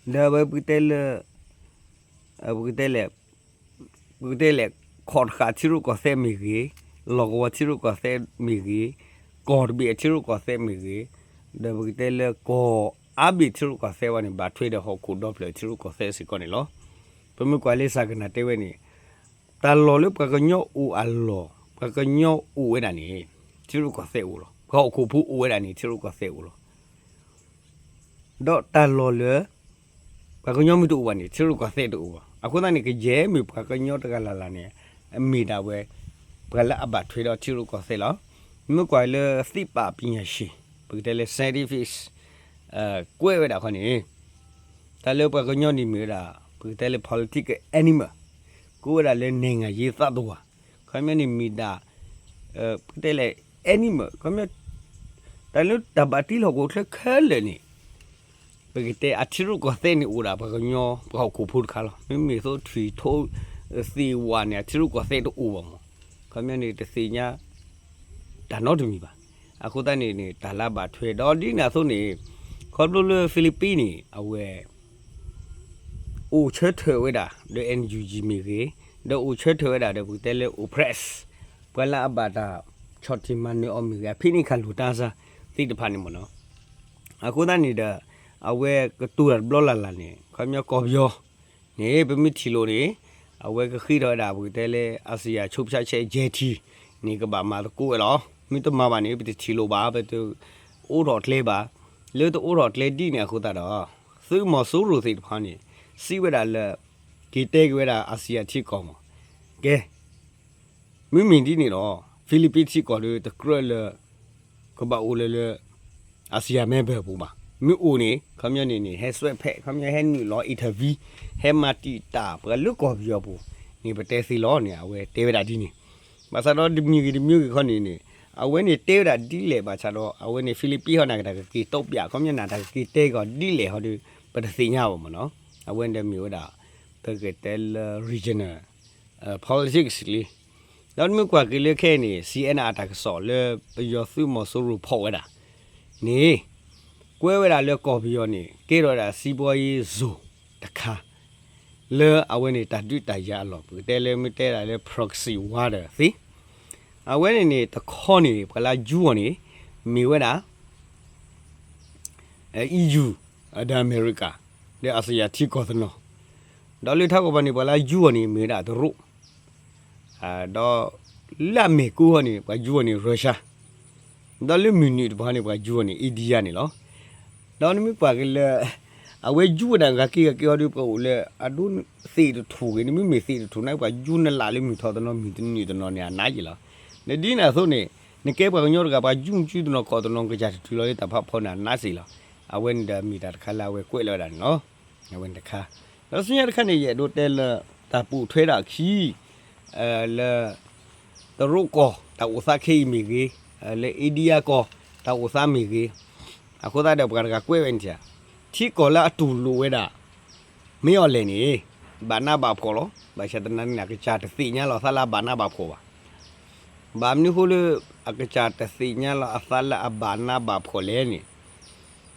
ဒီးဝဲပကတဲလၢ ပကတဲလဲၣ် ပကတဲလဲၣ် ခီၣ်တဃာ်ထံရူၢ်ကီၢ်သဲးမ့ၢ်ဂ့ၤ, လီၢ်ကဝီၤထံရူၢ်ကီၢ်သဲးမ့ၢ်ဂ့ၤ, ကီၢ်တဘ့ၣ်အထံရူၢ်ကီၢ်သဲးမ့ၢ်ဂ့ၤ, ဒီးပကတဲလၢကီၢ်အါဘ့ၣ်ထံရူၢ်ကီၢ်သဲးဝဲန့ၣ် ဘၣ်ထွဲဒီးဟီၣ်ခိၣ်ဒီဖျၢၣ်ထံရူၢ်ကီၢ်သဲးစ့ၢ်ကီးန့ၣ်လီၤ. ပမ့ၢ်ကွၢ်လၢစှၤကနၣ်တဲဝဲန့ၣ် တၢ်လီၢ်လၢပှၤကညီအိၣ်အလီၢ် ပှၤကညီအိၣ်ဝဲဒၣ်န့ၣ် ထံရူၢ်ကီၢ်သဲးအိၣ်လီၤ. ပှၤဟီၣ်ခိၣ်ဖိအိၣ်ဝဲဒၣ်န့ၣ် ထံရူၢ်ကီၢ်သဲးအိၣ်လီၤ. ဒီးတၢ်လီၢ်လၢ ပှၤကညီမ့ၢ်တအိၣ်ဘၣ်န့ၣ် ထံရူၢ်ကီၢ်သဲးတအိၣ်ဘၣ်. အဃိသတးန့ၣ် ကယဲၢ်မ့ၢ်ပှၤကညီတဂၤလၢ်လၢ်န့ၣ် အမ့ၢ်ဒၣ်ဝဲ ပှၤလၢအဘၣ်ထွဲဒီးထံရူၢ်ကီၢ်သဲးလီၤ. မ့ၢ်ကွၢ်လၢသ့ၣ်ပာ်ပညာရှင် ပကတဲလၢ scientist ကွဲးဝဲဒၣ်ခီန့ၣ် တၢ်လၢပှၤကညီန့ၣ်မ့ၢ်ဝဲဒၣ် ပကတဲလၢ political animal ကိးဝဲဒၣ်လၢ နိုင်ငံရေးသတ္တဝါ ခီပညီန့ၣ်မ့ၢ်ဒၣ် ပကတဲလဲၣ် animal ခီပညီ တၢ်လၢတၢ်ဘၣ်တ့လီၤဟီၣ်ခိၣ်ချၢခဲလၢာ်န့ၣ် ပကတဲအထံရူၢ်ကီၢ်သဲးန့ၣ်အိၣ်ဒၣ်ပှၤကညီ ပှၤဟီၣ်ခိၣ်ဖိတခါလီၤ. မ့မ့ၢ်သိးထွံၣ်ထိး သ့ၣ်ဝၣ်န့ၣ် အထံရူၢ်ကီၢ်သဲးတအိၣ်ဘၣ်မး ခီပညီန့ၣ် တသ့ၣ်ညါ တၢ်နီတမံၤဘၣ်. အဃိသတးန့ၣ်န့ၣ် တၢ်လၢအဘၣ်ထွဲဒီးဒ်န့ၣ်အသိးန့ၣ် ခီဖျိလၢ Philippines န့ၣ် အဝဲ အိၣ်ဆၢထၢၣ်ဝဲဒၣ်ဒီး NUG မ့ၢ်ဂ့ၤ, ဒီးအိၣ်ဆၢထၢၣ်ဝဲဒၣ်ဒီး ပကတဲလၢ oppress ပှၤလၢအဘၣ်တၢ်ဆီၣ်တံၢ်မၤနၢၤအီၤမ့ၢ်ဂ့ၤ, အဖိန့ၣ်ခးလိာ်တၢ်ဆါသ့ၣ်တဖၣ်န့ၣ်မ့ၢ်နီၤ. အဃိသတးန့ၣ်ဒီး အဝဲကတိၤတၢ်တဘျီလၢ်လၢ်န့ၣ် ခီပညီကီၢ်ပယီၤန့ၣ် ပမ့ၢ်ထံၣ်လိာ်န့ၣ် အဝဲကဃ့ထီၣ်ဝဲဒၣ် ပကတဲလၢ အာဆီယံ ဆုံးဖြတ်ချက် ယဲၢ်ထံၣ်န့ၣ် ကဘၣ်မၤသကိးဝဲလီၤ. မ့ၢ်တမၤဘၣ်န့ၣ် ပတထံၣ်လိာ်ဘၣ်, ပတအိးထီၣ်ကျဲဘၣ်. လၢတအိးထီၣ်ကျဲဒ်န့ၣ်အဃိသတးဒီး သုးမီၤစိရိၤသ့ၣ်တဖၣ်န့ၣ် စံးဝဲဒၣ်လၢ က့ၤတဲက့ၤဝဲဒၣ် အာဆီယံ ထံကီၢ်မး, ကဲ မ့မ့ၢ်ဒ်န့ၣ်ဒီး Philippines ထံကီၢ်ဒီးတကြၢးလၢ ကဘၣ်အိၣ်လၢလၢ အာဆီယံ member ပူၤဘၣ်. မ့ၢ်အိၣ်န့ၣ် ခီပညီန့ၣ်န့ၣ် ဟဲစွဲဖဲး, ခီပညီဟဲနုာ်လီၤ intervene, ဟဲမၤတံာ်တာ်ပှၤလၢကီၢ်ပယီၤပူၤန့ၣ် ပတဲသ့လီၤန့ၣ် အဝဲတဲဝဲဒၣ်ဒ်န့ၣ်. ဘၣ်ဆၣ်ဒီးတမံၤဂ့ၤတမံၤဂ့ၤခီန့ၣ်န့ၣ် အဝဲန့ၣ်တဲဝဲဒၣ်ဒ်လဲၣ်ဘၣ်ဆၣ်ဒီး အဝဲန့ၣ် Philippines ဟီန့ၣ် တၢ်ကက့ၤတုံ့ပြန် ခီပညီန့ၣ်တၢ်ကက့ၤတဲကီၤဒ်လဲၣ်ဟီဒီး ပတသ့ၣ်ညါဘၣ်မ့ၢ်နီၤ. အဝဲန့ၣ်ဒီးမ့ၢ်ဝဲဒၣ် ပကတဲလၢ regional politics လံ. ဒီးနမ့ၢ်ကွၢ်က့ၤလၢခဲအံၤန့ၣ် C N R တၢ်ကစီၣ်လၢပယီၤသုးမီၤစိရိၤဖီၣ်ဝဲဒၣ်န့ၣ် ကွဲးဝဲဒၣ်လၢကီၢ်ပယီၤန့ၣ် ကဲထီၣ်ဝဲဒၣ်စံးဘီယ့ၣ်စိၤတခါ လၢအဝဲန့ၣ်တၢ်ဒုးတၢ်ယၤအလီၢ် ပကတဲလၢမ့ၢ်တဲဒၣ်လၢ proxy war ဒီးသ့ အဝဲန့ၣ်န့ၣ် တခီန့ၣ် ပှၤလၢယူအီၤန့ၣ် မ့ၢ်ဝဲဒၣ် EU ဒီးအမဲရကၤ ဒီးအစယၤထံကီၢ်တနီၤ, ဒီးလၢထးကီၢ်ပၤန့ၣ် ပှၤလၢယူအီၤန့ၣ် မ့ၢ်ဝဲဒၣ်တရူး, ဒီးလၢအမဲာ်ကူဟီန့ၣ် ပှၤယူအီၤန့ၣ် Russia, ဒီးလၢမုၢ်နုာ်တပၤန့ၣ် ပှၤယူအီၤန့ၣ် India န့ၣ်လီၤ. ဒီးနမ့ၢ်ကွၢ်က့ၤလၢ အဝဲယူဝဲဒၣ်ဂၤက့ဂၤက့ဟီဒီး ပအိၣ်လၢအဒိသ့ၣ်တထူၣ်ဂ့ၤ နမ့မ့ၢ်သ့ၣ်တထူၣ်န့ၣ် ပှၤယူနလၢ်လၢမုၢ်ထီၣ်တနီၤ မုၢ်တနုာ်တနီၤန့ၣ် အနးယံာ်လီၤ. နဒ်န့ၣ်အသိးန့ၣ် နကဲပှၤကညီတဂၤ ပှၤယူမုၢ်ကၠုတနီၤခီၣ်တနီၤ ကစၢ်တတုၤလီၤလၢတၢ်ဖးဖီန့ၣ် အနးစ့ၢ်လီၤ. အဝဲန့ၣ်ဒီးမ့ၢ်တၢ်တခါလၢအဝဲကွဲးလီၤဝဲဒၣ်န့ၣ်လီၤ. အဝဲန့ၣ်တခါ, ဒီးဆူညါတခါန့ၣ် ယအဲၣ်ဒိးတဲလၢ တၢ်ပိာ်ထွဲဒၣ်အခံ လၢ တရူးကီၢ်တၢ်အိၣ်သးခဲအံၤမ့ၢ်ဂ့ၤ, လၢ India ကီၢ်တၢ်အိၣ်သးမ့ၢ်ဂ့ၤ, အဃိသတးဒီးပှၤတဂၤကွဲးဝဲန့ၣ် ထံကီၢ်လၢအတူၢ်လိာ်ဝဲဒၣ် မ့ၢ်အီၤလဲၣ်န့ၣ် ဘၣ်နးဘၣ်ဖှီၣ်လီၤ. ဘၣ်ဆၣ်သနာ်က့န့ၣ် အကစၢ်တသ့ၣ်ညါလီၤအသးလၢအဘၣ်နးဘၣ်ဖှီၣ်ဘၣ်. ဘၣ်မနုၤဃိလၢ အကစၢ်တသ့ၣ်ညါလီၤအသးလၢအဘၣ်နးဘၣ်ဖှီၣ်လဲၣ်န့ၣ်,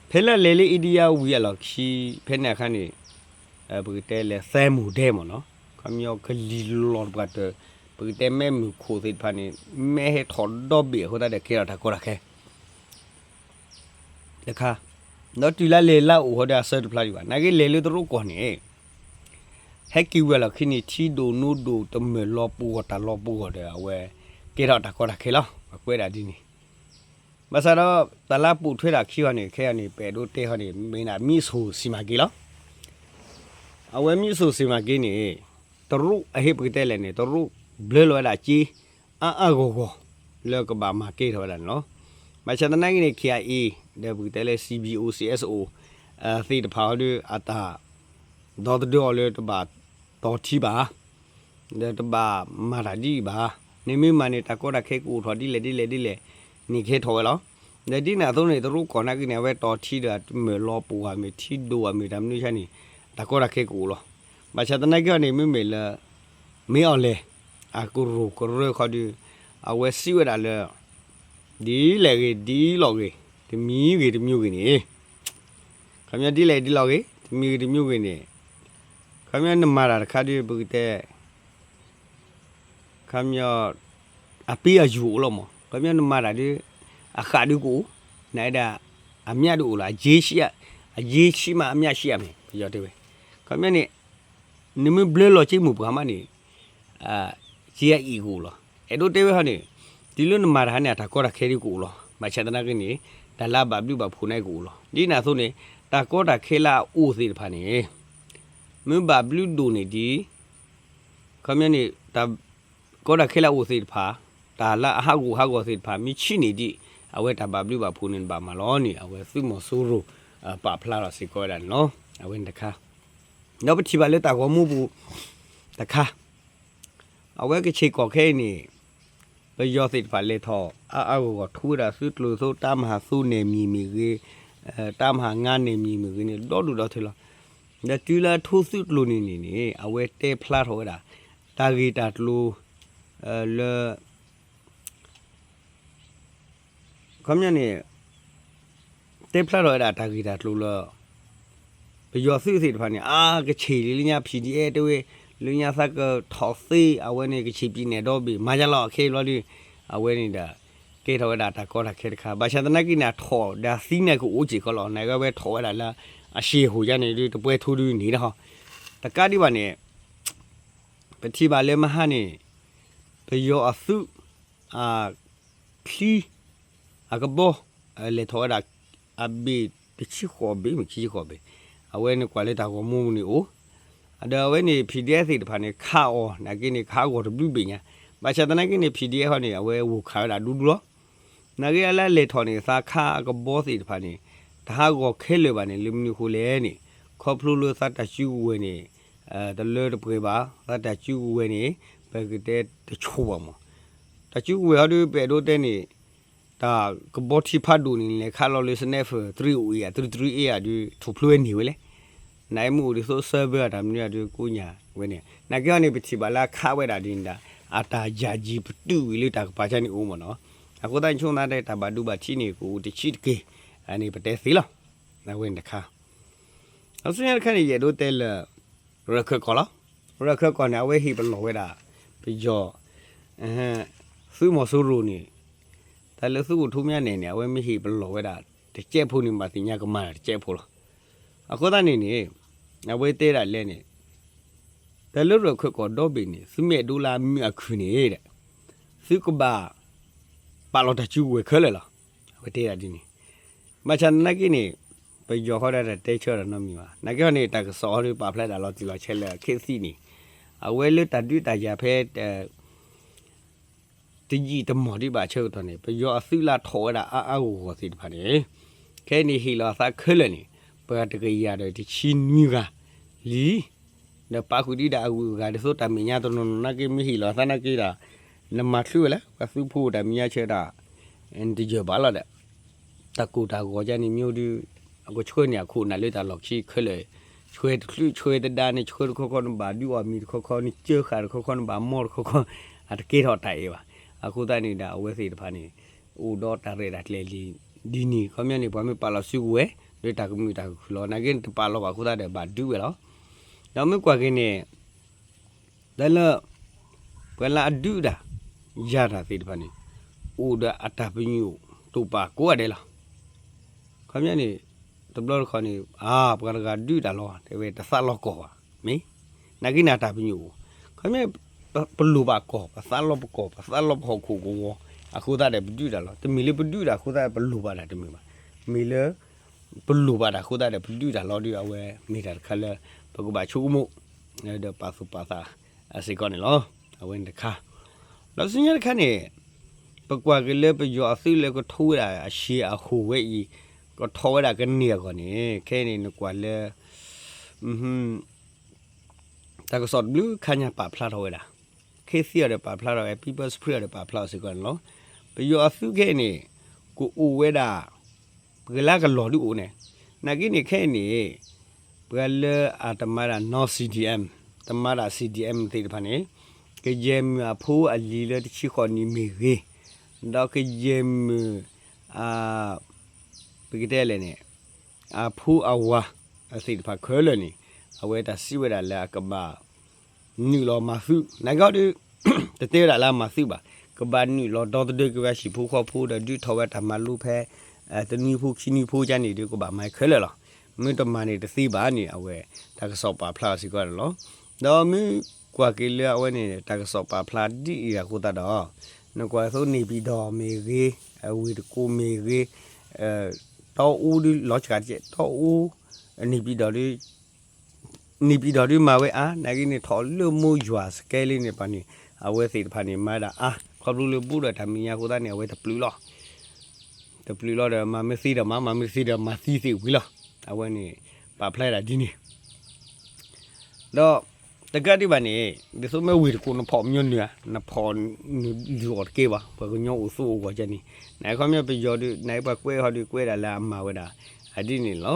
ဖဲလၢအလဲၤလၢ India ဝံၤအလီၢ်ခံ ဖဲန့ၣ်အခါန့ၣ် ပကတဲလၢ thermal dam မ့ၢ်နီၤ, ခီပညီကလံၤလီၤတပှၤတၢၢ်, ပကတဲမဲးမုၢ်ခိၣ်သ့ၣ်တဖၣ်န့ၣ် မဲးဟဲထီၣ်ဒီဘ့ၣ်အဃိသတးဒီးကဲထီၣ်တၢ်ကီတၢ်ခဲ တခါ, ဒီးတုၤလၢလဲၤလၢအအိၣ်ဟီဒီးအဆၢတဖျါဒံးဘၣ်. နာ်က့လဲၤလၢတရူးကီၢ်န့ၣ် ဟဲက့ၤဝံၤအလီၢ်ခံန့ၣ် ထံဒိၣ်နိဒိၣ် တမၢၢ်လီၤပဂီၢ်တၢ်လီၤပဂီၢ်ဒီး အဝဲကဲထီၣ်တၢ်ကီတၢ်ခဲလီၤ. ပကွဲးဒၣ်ဒ်န့ၣ်, ဘၣ်ဆၣ်ဒီး တၢ်လၢအပိာ်ထွဲဒၣ်ခံဃီန့ၣ် ခဲအံၤန့ၣ် ပအဲၣ်ဒိးတဲဃီန့ၣ် မ့ၢ်ဒၣ် မီးစိစံမက့လီၤ. အဝဲ မီးစိစံမက့န့ၣ် တရူးအဟ့ၣ်ပကတဲလဲၣ်န့ၣ် တရူးဘျၢလီၤဝဲဒၣ်စ့ အါအါဂီၢ်ဂီၢ် လၢကဘၣ်မၤကဲထီၣ်ဝဲဒၣ်န့ၣ်လီၤ. ဘၣ်ဆၣ်သနာ်က့န့ၣ် KIA ဒီးပကတဲလၢ CBO CSO သ့ၣ်တဖၣ်ဟီဒီး အတၢ်ဒီသဒၢအီၤလၢတဘၣ်တီၤထံဘၣ် ဒီးတဘၣ်မၤတၢ်ဒ်အံၤဘၣ်. နမ့ၢ်မၤန့ၣ် တၢ်ကီတၢ်ခဲကအိၣ်ထီၣ်ဒ်လဲၣ်ဒ်လဲၣ်ဒ်လဲၣ်န့ၣ် ကဟဲထီၣ်ဝဲလီၤ. ဒီးဒ်န့ၣ်အသိးန့ၣ် တရူးကီၢ်နာ်က့န့ၣ် အဝဲတီၤထံဒီးမၢၢ်လီၤပှီၢ်မ့ၢ်ထံဒိၣ်မ့ၢ်တၢ်မနုၤဆါန့ၣ် တၢ်ကီတၢ်ခဲကအိၣ်လီၤ. ဘၣ်ဆၣ်သနာ်က့အီၤန့ၣ် မ့မ့ၢ်လၢ မ့ၢ်အီၤလဲၣ် အကရူၢ်ကရၢခီဒီး အဝဲစံးဝဲဒၣ်လၢ ဒ်လဲၣ်ဂ့ၤဒ်လီၤဂ့ၤ တမံၤဂ့ၤတမံၤဂ့ၤန့ၣ် ခီပညီဒ်လဲၣ်ဒ်လီၤဂ့ၤ တမံၤဂ့ၤတမံၤဂ့ၤန့ၣ် ခီပညီနမၤတၢ်တခါဒီး ပကတဲ ခီပညီ အပ့အယူၤအိၣ်လီၤမး ခီပညီနမၤတၢ်ဒီး အဃၣ်ဒုကအိၣ် နဒၣ် အမြတ်ဒုအိၣ်လီၤ အစ့ဆံး အစ့ဆံးမးအမြတ်ဆံးမး ပယီၤတဲဝဲ ခီပညီန့ၣ် နမ့ၢ်ဘျၢလီၤစ့မိၢ်ပှၢ်မးန့ၣ် စ့အအံၤကအိၣ်လီၤ. အဲၣ်ဒိးတဲဝဲဟီန့ၣ် တုၤလၢနမၤတၢ်ဟါန့ၣ် အတၢ်ကီတၢ်ခဲဒုကအိၣ်လီၤ. ဘၣ်ဆၣ်သနာ်က့န့ၣ် တၢ်လၢအဘၣ်ဘျုးဘၣ်ဖှိၣ်န့ၣ်ကအိၣ်လီၤ. ဒ်န့ၣ်အသိးန့ၣ် တၢ်ကီတၢ်ခဲလၢအအိၣ်သ့ၣ်တဖၣ်န့ၣ် မ့ၢ်ဘၣ်ဘျုးဒိၣ်န့ၢ်ဒံး ခီပညီန့ၣ် တၢ်ကီတၢ်ခဲလၢအအိၣ်သ့ၣ်တဖၣ် တၢ်လၢအဟးဂီၤဟးဂီၤသ့ၣ်တဖၣ် မ့ၢ်ဆံးန့ၢ်ဒံး အဝဲတၢ်ဘၣ်ဘျုးဘၣ်ဖှိၣ်န့ၣ်ဘၣ်မၤလီၤန့ၣ် အဝဲသုးမီၤစိရိၤ ပာ်ဖျါထီၣ်စ့ၢ်ကီးဝဲဒၣ်န့ၣ်လီၤ. အဝဲန့ၣ်တခါ ဒီးပထံၣ်ဘၣ်လၢတၢ်ဂီၤမူပူၤတခါ အဝဲကဆ့ၣ်ကီၢ်ခဲအံၤန့ၣ် ပယီၤသ့ၣ်တဖၣ်လဲၤထီၣ်အါအါဂီၢ်ဂီၢ် ထူဝဲဒၣ်သုးကျိၤသိး တၢ်မၤသိးနယ်မြေမ့ၢ်ဂ့ၤ, တၢ်မၤငါးနယ်မြေမ့ၢ်ဂ့ၤန့ၣ် ဒီဒူၣ်ဒီထၢလီၤ. ဒီးတုၤလၢအထူသုးကျိၤန့ၣ်န့ၣ်န့ၣ် အဝဲတဲဖျါထီၣ်ဝဲဒၣ် တၢ်ဂ့ၢ်တၢ်ကျိၤ လၢ ခီပညီန့ၣ် တဲဖျါထီၣ်ဝဲဒၣ်တၢ်ဂ့ၢ်တၢ်ကျိၤလၢ ပယီၤသုးသ့ၣ်တဖၣ်န့ၣ် အါ ကဆ့ၣ်လံလၢညါ PDF တဲဝဲ လၢညါသးကထီၣ်သ့ အဝဲန့ၣ် ကဆ့ၣ်ပံၤနဲၣ်ဒီဘ့ၣ် မၤယါလီၤ ခဲအံၤဘျီဒီး အဝဲန့ၣ်ဒီး ကဲထီၣ်ဝဲဒၣ်တၢ်ကီတၢ်ခဲတခါ ဘၣ်ဆၣ်သနာ်က့န့ၣ် အထီၣ်ဒီးသံန့ၣ်ကအိၣ်စ့ၢ်ကီးလီၤ. နာ်က့အဝဲထီၣ်ဝဲဒၣ်လၢ အဆံးဟိၣ်ယါန့ၣ်ဒီး တပှဲၤထူဒုန့ၣ်ဒီး တကးဒံးဘၣ်န့ၣ် ပထံၣ်ဘၣ်လၢမဟါန့ၣ် ပယီၤအသုး အ ချံ အကဘီ လဲၤထီၣ်ဝဲဒၣ် အဘ့ၣ်တဆံဃိးဘ့ၣ် မ့ၢ်ခံဆံဃိးဘ့ၣ် အဝဲန့ၣ်ကွၢ်လၢတၢ်ဂီၤမူန့ၣ်အိၣ် ဒီးအဝဲန့ၣ် PDF သ့ၣ်တဖၣ်န့ၣ် ခးအီၤ နာ်က့န့ၣ် ခးဂီၤတဘျုးဘ့ၣ်ညါ ဘၣ်ဆၣ်သနာ်က့န့ၣ် PDF ဟီန့ၣ် အဝဲဂိၢ်ခးဝဲဒၣ်ဒူဒူလီၤ. နာ်က့အလၢအလဲၤထီၣ်န့ၣ် သးခးအကဘီသ့ၣ်တဖၣ်န့ၣ် တဟးဂီၤခဲလၢာ်ဘၣ်န့ၣ် လၢမနုၤအဃိလဲၣ်န့ၣ် ခီဖျိလၢသးတၢ်စုကဝဲၤန့ၣ် တလၢတပှဲၤဘၣ် သးတၢ်စုကဝဲၤန့ၣ် ပကတဲတဆိဘၣ်မး တၢ်စုကဝဲၤဟီဒီး ပအဲၣ်ဒိးတဲန့ၣ် တၢ်ကဘီထံဖးဒိၣ်န့ၣ် လဲၤခးလီၤလၢ sniper three oh eight ဧါ three three eight ဧါဒီး ထိၣ်ဖျိဝဲန့ၢ်ဝဲလဲၣ်. နမ့ၢ်အိၣ်ဒ်သိး server တၢ်မနုၤအဒုးကိးညါဝဲန့ၣ် နာ်က့ဟီန့ၣ် ပထံၣ်ဘၣ်လၢအခးဝဲဒၣ်ဒ်န့ၣ်ဒၣ် အတၢ်ယၢ်ယံၤပတုာ်ဝံၤလၢတၢ်ကပၤဆၢန့ၣ်အိၣ်မ့ၢ်နီၤ. အဃိသတးန့ၣ် ဆိကမိၣ်သးတၢ်ဘၣ်ဒိဘၣ်ထံးန့ၣ် ကအိၣ်တဆံးတက့ၢ်, အန့ၣ်ပတဲသ့လီၤ. အဝဲန့ၣ်တခါ, ဒီးဆူညါတခါန့ၣ် ယအဲၣ်ဒိးတဲလၢ ရၢၢ်ခၢၣ်ကီၢ်လီၤ. ရၢၢ်ခၢၣ်ကီၢ်န့ၣ် အဝဲဟ့ၣ်ပလီၢ်ဝဲဒၣ် ပယီၤ သုးမီၤစိရိၤန့ၣ်, တၢ်လၢသုးခိၣ်ထူမၠါနဲၣ်န့ၣ် အဝဲမ့ၢ်ဟ့ၣ်ပလီၢ်ဝဲဒၣ် တကဲးဖိန့ၣ် ဘၣ်သ့ၣ်ညါကမၤတၢ်တကဲးဖိလီၤ. အဃိသတးန့ၣ်န့ၣ် အဝဲတဲဒၣ်လဲၣ်န့ၣ် တၢ်လၢရၢၢ်ခၢၣ်ကီၢ်ဒီဘ့ၣ်န့ၣ် သုမ့ၢ်အဲၣ်ဒိးလၢအမုာ်အခုၣ်န့ၣ်ဒီး သုကဘၣ် ပာ်လီၤတၢ်စုကဝဲၤခဲလၢာ်လီၤ. အဝဲတဲဒၣ်ဒ်န့ၣ်, ဘၣ်ဆၣ်သနာ်က့န့ၣ် ပယီၤဃီဒီးတၢ်တဲဆၢတၢ်နီတမံၤဘၣ်. နာ်က့ဟီန့ၣ် တၢ်ကစီၣ်အီၤဒီးပာ်ဖျါဒၣ်လီၤတံၢ်လီၤဆဲးလၢ ခေတ်သစ်န့ၣ် အဝဲလၢတၢ်ဒုးတၢ်ယၤဖဲ တယံာ်တမီၢ်ဒံးဘၣ်အဆၢကတီၢ်န့ၣ် ပယီၤအသုးလၢအထီၣ်ဝဲဒၣ်အါအါဂီၢ်ဂီၢ်သ့ၣ်တဖၣ်န့ၣ် ခဲအံၤန့ၣ်ဟ့ၣ်လီၤအသးခဲလၢာ်န့ၣ် ပှၤတကယၤဒီးတဆံနွံဂၤလံ. ဒီးပာ်ဃုာ်ဒံးဒၣ်အဂုၤအဂၤဒ်သိးတၢ်မဲာ်ညါတနီၤနီၤနာ်က့ မ့ၢ်ဟ့ၣ်လီၤအသးနာ်က့ဒီး နမၤချုးဝဲလၢ ပှၤသုးဖိတၢ်မဲာ်ညါဆၢတၢ် တယၢၢ်ဘၣ်လီၤဒီး တၢ်ကိၢ်တၢ်ဂီၤဒ်န့ၣ်မ့ၢ်ဒုး အကဆှၢန့ၢ်အခိၣ်အနၢ်လၢတၢ်လီၢ်ခံခဲလၢာ်, ဆှၢတချုးဆှၢတဒါန့ၣ် ဆှၢတခီခီနဘၣ်ဒုးအီၣ်မ့ၤတခီခီ နကၢဃာ်တခီခီ နဘၣ်မီတခီခီ အတကဲထီၣ်တၢ်အဲၣ်ဘၣ်. အဃိသတးန့ၣ်ဒီး အဝဲသ့ၣ်တဖၣ်န့ၣ် အိၣ်ဒီးတၢ်ရဲၣ်တၢ်ကျဲၤလံဒ်န့ၣ် ခီပညီန့ၣ် ပှၤမ့ၢ်ပာ်လီၤစုကဝဲၤ လၢတၢ်ကမုာ်တၢ်ကခုၣ်လီၤ. နာ်က့န့ၣ် တပာ်လီၤဘၣ်အဃိသတးဒီးဘၣ်ဒုးဝဲလီၤ. ဒီးမ့ၢ်ကွၢ်က့ၤန့ၣ် တၢ်လၢ ပှၤလၢအဒုးတၢ် ယၤတၢ်သ့ၣ်တဖၣ်န့ၣ် အိၣ်ဒီးအတၢ်ပညိၣ်တိာ်ပာ်ကိးဂၤဒဲးလီၤ. ခီပညီန့ၣ် တဘျီတခီၣ်န့ၣ် အါ ပှၤတဂၤဒုးတၢ်လီၤ တဲဝဲတသးလီၤကီၢ်ဘၣ် မ့ၢ် နာ်က့န့ၣ် အတၢ်ပညိၣ်အိၣ် ခီပညီ ပလိၣ်ဘၣ်ကီၢ် ပသးလီၤပကီၢ် ပသးလီၤပဟီၣ်ခိၣ်ကဝီၤ အဃိသတးဒီးပဒုးတၢ်လီၤ. တမ့ၢ်လၢပဒုးတၢ်အဃိသတးဒီးပလိၣ်ဘၣ်တၢ်တမ့ၢ်ဘၣ်. မ့ၢ်လၢ ပလိၣ်ဘၣ်တၢ်အဃိသတးဒီးပဒုးတၢ်လီၤဒီး အဝဲမ့ၢ်တၢ်တခါလၢ ပကဘၣ်ဆိကမိၣ် ဒီးပာ်သူၣ်ပာ်သး အစ့ၢ်ကီးန့ၣ်လီၤ. အဝဲန့ၣ်တခါ ဒီးဆူညါတခါန့ၣ် ပကွၢ်က့ၤလၢပယီၤအသုးလၢကထိဝဲဒၣ်အဆံးအဟိၣ်ဝဲအံၤ ကထီၣ်ဝဲဒၣ်ကန့ၢ်အဂီၢ်န့ၣ် ခဲအံၤန့ၣ် နကွၢ်လၢ တၢ်ကစီၣ်တဘျုးခါညါပာ်ဖျါထီၣ်ဝဲဒၣ် ခေတ်သစ်အီၤဒီးပာ်ဖျါထီၣ်ဝဲ People's Spring အီၤဒီးပာ်ဖျါအီၤစ့ၢ်ကီးန့ၣ်လီၤ. ပယီၤအသုးခဲအံၤန့ၣ် ကအိၣ်ဝဲဒၣ် ပှၤလၢအကလီၤဒုးအိၣ်န့ၣ် နာ်က့န့ၣ်ခဲအံၤန့ၣ် ပှၤလၢအတမၤဒၣ် non-CDM တမၤဒၣ် CDM သ့ၣ်တဖၣ်န့ၣ် ကယဲၢ်မုၢ်အဖိအလံၤလၢတဆံဃိးနံၣ်မ့ၢ်ဂ့ၤ, ဒီးကယဲၢ်မုၢ် အ ပကတဲလဲၣ်န့ၣ် အဖိအဝၤသ့ၣ်တဖၣ်ခဲလၢာ်န့ၣ် အဝဲတၢ်စံးဝဲဒၣ်လၢအကဘၣ် နုာ်လီၤမၤသုး နာ်က့ဒီး တတဲဝဲဒၣ်လၢအမၤသုးဘၣ်, ကဘၣ်နုာ်လီၤဒီသဒၢက့ၤဝဲဟံၣ်ဖိဃီဖိ ဒီးဒုးထီၣ်ဝဲတၢ်မၤလိဖဲ တနွံဖိခံနွံဖိကန့ၣ်ဒီး ကဘၣ်မၤခဲလၢာ်လီၤ. မ့ၢ်တမၤန့ၣ်တသ့ဘၣ်န့ၣ် အဝဲတၢ်ကစီၣ်ပာ်ဖျါအီၤစ့ၢ်ကီးန့ၣ်လီၤ. ဒီးမ့ၢ်ကွၢ်က့ၤလၢအဝဲန့ၣ် တၢ်ကစီၣ်ပာ်ဖျါဒ်အံၤအဃိသတးဒီး နကွၢ်သိးန့ၣ်ပၠံၣ်တီၣ်မ့ၢ်ဂ့ၤ, ဝ့ၢ်တကူၣ်မ့ၢ်ဂ့ၤ, တီအူဒုးလီၤစှၤတကဲး တီအူ န့ၣ်ပၠံၣ်တီၣ်ဒုး န့ၣ်ပၠံၣ်တီၣ်ဒုးမၤဝဲအါ နာ်က့န့ၣ် ထီၣ်လၢမိၢ်ယွၤစကဲလံန့ၣ်ပှၤန့ၣ် အဝဲသ့ၣ်တဖၣ်န့ၣ် မၤဒၣ်အါ ခီဖျိလၢဘူးဒီးတၢ်မဲာ်ညါအဃိသတးန့ၣ် အဝဲတပျုာ်လီၤ တပျုာ်လီၤဒီး မၤမ့ၢ်သ့ဒီးမၤ မၤမ့ၢ်တသ့ဒီးမၤသံသ့ဝံၤလီၤ. အဝဲန့ၣ် ပာ်ဖျါဒၣ်ဒ်န့ၣ် ဒီးတကးဒံးဘၣ်န့ၣ် ဒ်သိးမ့ၢ်ဝ့ၢ်တကူၣ်နဖီၣ်မညီနုၢ်ဧါ နဖီၣ်နုာ်လုၢ်အီၤတကဲဘၣ် ပှၤကညီအိၣ်သိးအိၣ်ဂီၢ်ကဲန့ၣ် နခီပညီပယီၤဒုး နပှၤကွဲးဟီဒုးကွဲးဒၣ်လၢအမၤဝဲဒၣ် အဒ်န့ၣ်လီၤ.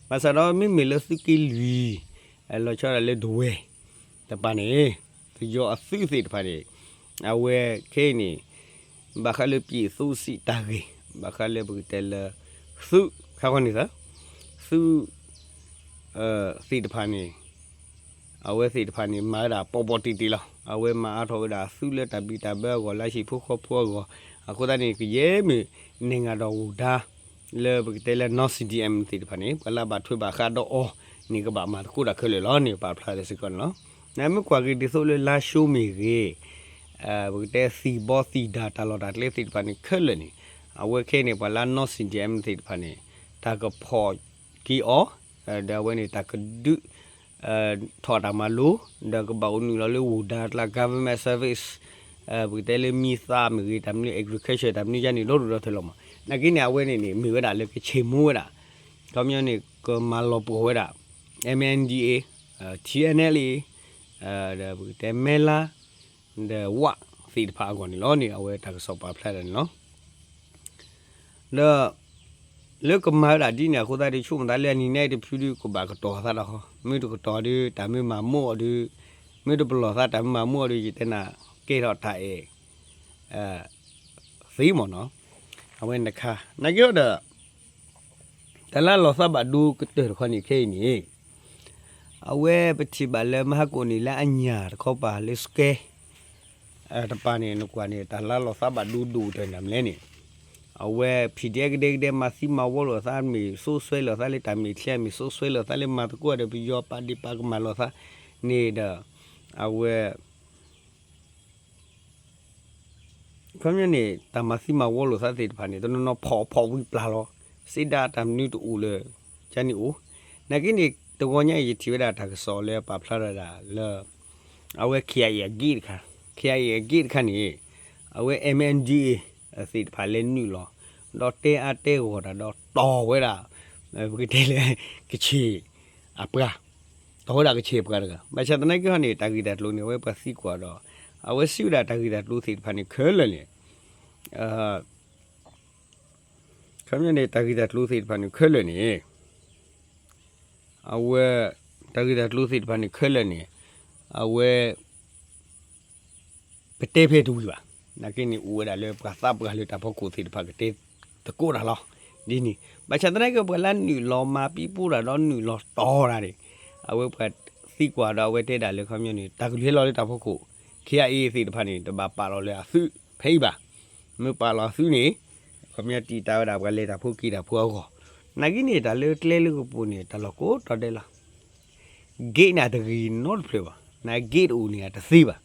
ဘၣ်ဆၣ်ဒီးမ့မ့ၢ်လၢသုးက့လွံၢ် လီၤဆီဒၣ်လၢဒဝဲၢ် တပၤန့ၣ် ပယီၤအသုးသ့ၣ်တဖၣ်န့ၣ် အဝဲခဲအံၤန့ၣ် ဘၣ်ဃးလၢပျံးသိစံးတၢ်ဂ့ၢ် ဘၣ်ဃးလၢပကတဲလၢ သုး ခါဃီန့ၣ်သၢ သုး သ့ၣ်တဖၣ်န့ၣ် အဝဲသ့ၣ်တဖၣ်န့ၣ် မၤဝဲဒၣ်ပီၣ်ပီၣ်တံၢ်တံၢ်လီၤ. အဝဲမၤအါထီၣ်ဝဲဒၣ်သုးလၢတၢ်ဘံၣ်တၢ်ဘၢအဂီၢ် လၢဟံၣ်ဖိဃီဖိအဂီၢ် အဃိသတးန့ၣ် ကယဲၢ်မ့ၢ် နဲၣ်ငါဒီးဝူၤဒါ လၢပကတဲလၢ non-CDM သ့ၣ်တဖၣ်န့ၣ် ပှၤလၢအဘၣ်ထွဲဘၣ်ဃးဒီးအီၤန့ၣ် ကဘၣ်မၤသကိးတၢ်ခဲလၢာ်လီၤန့ၣ် ပာ်ဖျါလၢစ့ၢ်ကီးန့ၣ်လီၤ. နမ့ၢ်ကွၢ်က့ၤဒ်သိးလၢလါၡိမ့ၢ်ဂ့ၤ ပကတဲသံၣ်ဘီသံၣ်ဒါတၢ်လီၢ်တၢ်ကျဲသ့ၣ်တဖၣ်န့ၣ်ခဲလၢာ်န့ၣ် အဝဲခဲအံၤန့ၣ် ပှၤလၢ non-CDM သ့ၣ်တဖၣ်န့ၣ် တၢ်ကဖီၣ်က့ၤအီၤ ဒီးအဝဲန့ၣ် တၢ်ကဒုး ထီၣ်တၢ်မၤလိ ဒီးကဘၣ်အိၣ်နုာ်လီၤလၢဝူၤဒါကျါ government service ပကတဲလၢမံသးမ့ၢ်ဂ့ၤ တၢ်မနုၤ agriculture တၢ်မနုၤယါန့ၣ် ဒီဒူၣ်ဒီထၢလီၤမး. နာ်က့န့ၣ် အဝဲန့ၣ်န့ၣ် မ့ၢ်ဝဲဒၣ်လၢကဆ့ၣ်မိၢ်ဝဲဒၣ် ခီပညီန့ၣ် ကမၤလီၤပှီၢ်ဝဲဒၣ် MNDAA TNLA ဒီးပကတဲမဲလါ ဒီးဝးသ့ၣ်တဖၣ်အဂီၢ်န့ၣ်လီၤန့ၣ် အဝဲတၢ်ကစီၣ်ပာ်ဖျါဒၣ်န့ၣ်လီၤ. ဒီး လၢကမၤဝဲဒၣ်ဒ်န့ၣ်အဃိသတးဒီး ဆိကမိၣ်သးလၢအနံၤနဲတဖုဒုး ကဘၣ်ကတီၤသးဒီးဃီ, မ့ၢ်တကတီၤဒုး တၢ်မ့ၢ်မၤမိၣ်အီၤဒုး, မ့ၢ်တပလီၢ်သး တၢ်မ့ၢ်မၤမိၣ်အီၤဒုး ယတဲနၤ ကဲထီၣ်တၢ်အဲၣ် သ့မ့ၢ်နီၤ. အဝဲတခါ နာ်က့ဒီး တၢ်လၢလီၤသးဘၣ်ဒိကတၢၢ်တခီန့ၣ်ခဲအံၤန့ၣ် အဝဲပထံၣ်ဘၣ်လၢမဟါကိၣ်န့ၣ်လၢအညၣ်တခီပၤလၢ စကဲ တပၤန့ၣ် နကွၢ်န့ၣ် တၢ်လၢလီၤသးဘၣ်ဒိဒိၣ်ကတၢၢ်န့ၣ်မနုၤလဲၣ်န့ၣ် အဝဲ PDF ကဒဲကဒဲမၤသံမၤဝီလိာ်သး မ့ၢ်စိာ်ဆှဲလိာ်သးလၢတၢ်မဲာ်ချံ မ့ၢ်စိာ်ဆှဲလိာ်သးလၢမၤသကိးဒီးပယီၤပာ်ဒ့ၣ်ပာ်ကမၣ်လိာ်သးန့ၣ်ဒီး အဝဲ ခီပညီန့ၣ် တၢ်မၤသံမၤဝီလိာ်သးသ့ၣ်တဖၣ်န့ၣ် တနီၤနီၤဖီၣ်ဖီၣ်ဝံၤပျၢ်လီၤ စ့ဒၣ်တၢ်မနုၤတအိၣ်လၢ ကန့ၣ်အိၣ် နာ်က့န့ၣ် တဂီၤညါအံၤယထံၣ်ဝဲဒၣ်တၢ်ကစီၣ်လၢပာ်ဖျါထီၣ်ဒၣ်လၢ အဝဲ KIA အ gate တခါ KIA အ gate တခါန့ၣ် အဝဲ MNDAA သ့ၣ်တဖၣ်လဲၤနုာ်လီၤ ဒီးတဲအါတဲဂီၢ်တၢ်ဒီးတီၢ်ဝဲဒၣ် ပကတဲလၢ ကချ့ၣ် အပှၤ တီၢ်ဝဲဒၣ်ကချ့ၣ်ပှၤတဂၤ ဘၣ်ဆၣ်သနာ်က့ဟီန့ၣ် တၢ်ဂ့ၢ်တၢ်ကျိၤန့ၣ် အဝဲပှၤသံကွၢ်ဒီး အဝဲစံးဝဲဒၣ်တၢ်ဂ့ၢ်တၢ်ကျိၤသ့ၣ်တဖၣ်န့ၣ်ခဲလၢာ်န့ၣ် ခီပညီန့ၣ် တၢ်ဂ့ၢ်တၢ်ကျိၤသ့ၣ်တဖၣ်န့ၣ်ခဲလၢာ်န့ၣ် အဝဲ တၢ်ဂ့ၢ်တၢ်ကျိၤသ့ၣ်တဖၣ်န့ၣ်ခဲလၢာ်န့ၣ် အဝဲ ပတဲဖဲတဝံၤဘၣ်. နာ်က့န့ၣ် အိၣ်ဝဲဒၣ်လၢပှၤသးပှၢ်လၢတၢ်ဖီခိၣ်သ့ၣ်တဖၣ်ကတဲသကိးတၢ်လီၤ. ဒ်န့ၣ် ဘၣ်ဆၣ်သနာ်က့ ပှၤလၢနုာ်လီၤမၤပံးပူၤတၢ်ဒီးနုာ်လီၤတီၢ်တၢ်န့ၣ် အဝဲပှၤသံကွၢ်ဒီးအဝဲတဲဒၣ်လၢခီပညီန့ၣ် တၢ်ကလုၢ်ဟဲလီၤလၢတၢ်ဖီခိၣ် KIA သ့ၣ်တဖၣ်န့ၣ် တဘၣ်ပာ်လီၤလၢအသုးဖဲအံၤဘၣ်. မ့ၢ်ပာ်လီၤအသုးန့ၣ် ခီပညီတံာ်တာ်ဝဲဒၣ်ပှၤလဲၤတၢ်ဖိက့ၤတၢ်ဖိအဂီၢ်. နာ်က့န့ၣ် တၢ်လၢကျဲလၢကပူၤန့ၣ် တၢ်လီၢ်ကိးတီၤဒဲးလီၤ. gate န့ၣ် အတဂ့ၤနီတဖျၢၣ်ဘၣ်. န gate တအိၣ်န့ၣ် အတသ့ဘၣ်.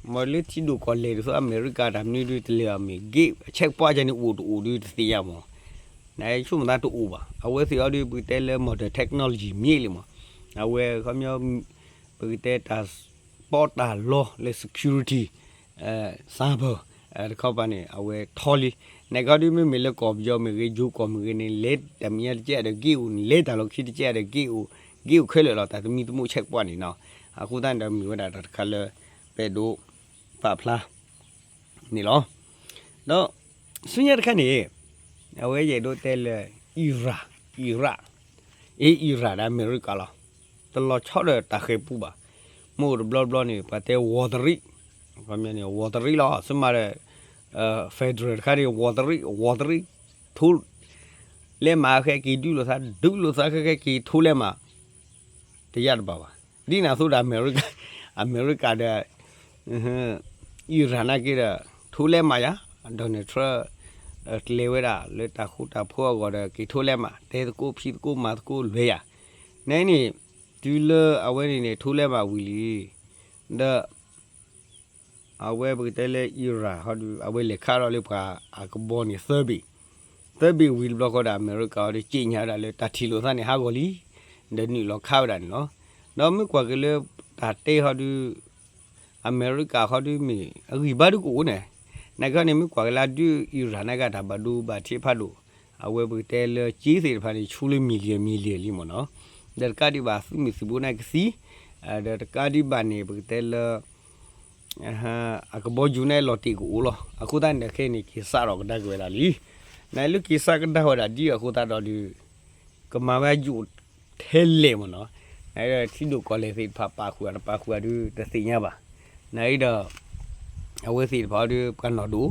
မ့ၢ်လၢထံဒိၣ်ကီၢ်လဲၢ်ဒ်သိးအမဲရကၤတၢ်မနုၤဒုတလဲၤအီၤမ့ၢ် gate checkpoint န့ၣ်အိၣ်တအိၣ်ဒုတသ့ၣ်ညါမး. နဆိကမိၣ်သးတအိၣ်ဘၣ်. အဝဲသ့ၣ်အီၤဒု ပကတဲလၢ modern technology မ့ၢ်လံမး. အဝဲခီပညီ ပကတဲတၢ်ပီးတၢ်လီလၢ security cyber တခီပၤန့ၣ် အဝဲထီလံ. နကီဒုမ့မ့ၢ်လၢကီၢ်ပယီၤမ့ၢ်ဂ့ၤ ယိၤကီၢ်မ့ၢ်ဂ့ၤန့ၣ် လဲၤတၢ်မဲာ်ညါတကဲဒီး gate အိၣ်န့ၣ် လဲၤတၢ်လီၢ်ခံတကဲဒီး gate အိၣ် gate အိၣ်ခဲလၢာ်လီၤ. တၢ်သမံသမိး checkpoint န့ၣ်နီၤ. အဃိသတးန့ၣ်ဒီးမ့ၢ်ဝဲဒၣ်တၢ်တခါလၢ ပအဲၣ်ဒိးပာ်ဖျါ န့ၣ်လီၤ. ဒီးဆူညါတခါန့ၣ် အဝဲယအဲၣ်ဒိးတဲလၢ Iran, Iran, အ့ Iran ဒီးအမဲရကၤလီၤ. တလီၤဆီဒီးတၢ်ဃဲၤပူဘၣ်. မ့ၢ်အိၣ်တဘျီဘျီန့ၣ် ပှၤတဲ war three, ခီပညီန့ၣ် war three လီၤ. ဆူမးဒီး federal တခါန့ၣ် war three, war three, ထိ လဲၤမးဃဲက့ၤဒုးလိာ်သး ဒုးလိာ်သးဃဲက့ၤ ထိလဲၤမး တယၢ်တဘၣ်ဘၣ်. ဒ်န့ၣ်အသိးဒီး အမဲရကၤဒီး Iran နာ်က့ဒီး ထိလဲၤမးယၤ Donald Trump ကျဲၤဝဲဒၣ်လၢတၢ်ဃူတၢ်ဖိးအဂီၢ်ဒီး က့ၤထိလဲၤမး တဲသကိးဖံးသကိးမၤသကိးလွဲၢ်ယၤ. နန့ၣ် တုၤလၢအဝဲန့ၣ်န့ၣ် ထိလဲၤမးဝံၤလံ ဒီး အဝဲပကတဲလၢ Iran ဟီဒု အဝဲလဲၤခးထီၣ်လၢပှၤအကဘီန့ၣ် သၢဘ့ၣ်, သၢဘ့ၣ်ဝံၤတဘျီဃီဒီး အမဲရကၤဟီဒု က့ညါဝဲဒၣ်လၢတၢ်ထံၣ်လိာ်သးန့ၣ် ဟးဂီၤလံ, ဒီးနုာ်လီၤခးဝဲဒၣ်န့ၣ်လီၤ. ဒီးမ့ၢ်ကွၢ်က့ၤလၢတၢ်တဲဟီဒု အမဲရကၤဟီဒုမ့ၢ် အဂံၢ်ဘါဒုကအိၣ်န့ၣ်, နာ်က့န့ၣ် မ့ၢ်ကွၢ်က့ၤလၢဒု Iran နာ်က့တၢ်ဘၣ်ဒိဘၣ်ထံးဖးဒိၣ်, အဝဲပကတဲလၢက့သ့ၣ်တဖၣ်န့ၣ် ဆူလၢ million million လံမ့ၢ်နီၤ, ဒီးတကးဒံးဘၣ်သုးမုၢ်သံၣ်ဘိန့ၣ်ကသံ, ဒီးတကးဒံးဘၣ်န့ၣ် ပကတဲလၢ အကဘီယူၤန့ၣ်လီၤတံၢ်ကအိၣ်လီၤ. အဃိသတးန့ၣ်ဒီးခဲအံၤန့ၣ် က့ၤစးထီၣ်ကဒါက့ၤဝဲဒၣ်လံ. နလၢက့ၤစးကဒါဝဲဒၣ်ဒ်အဃိသတးဒီးဒုး ကမၤဝဲအယူၣ်ထဲလဲၣ်မ့ၢ်နီၤ, နဒီးထံဒိၣ်ကီၢ်လဲၢ်သ့ၣ်တဖၣ်ပာ်ဃုာ်တပာ်ဃုာ်ဒုးတသ့ၣ်ညါဘၣ်. နဒီး အဝဲသ့ၣ်တဖၣ်အီၤဒုးပှၤနီၢ်ဒိၣ်,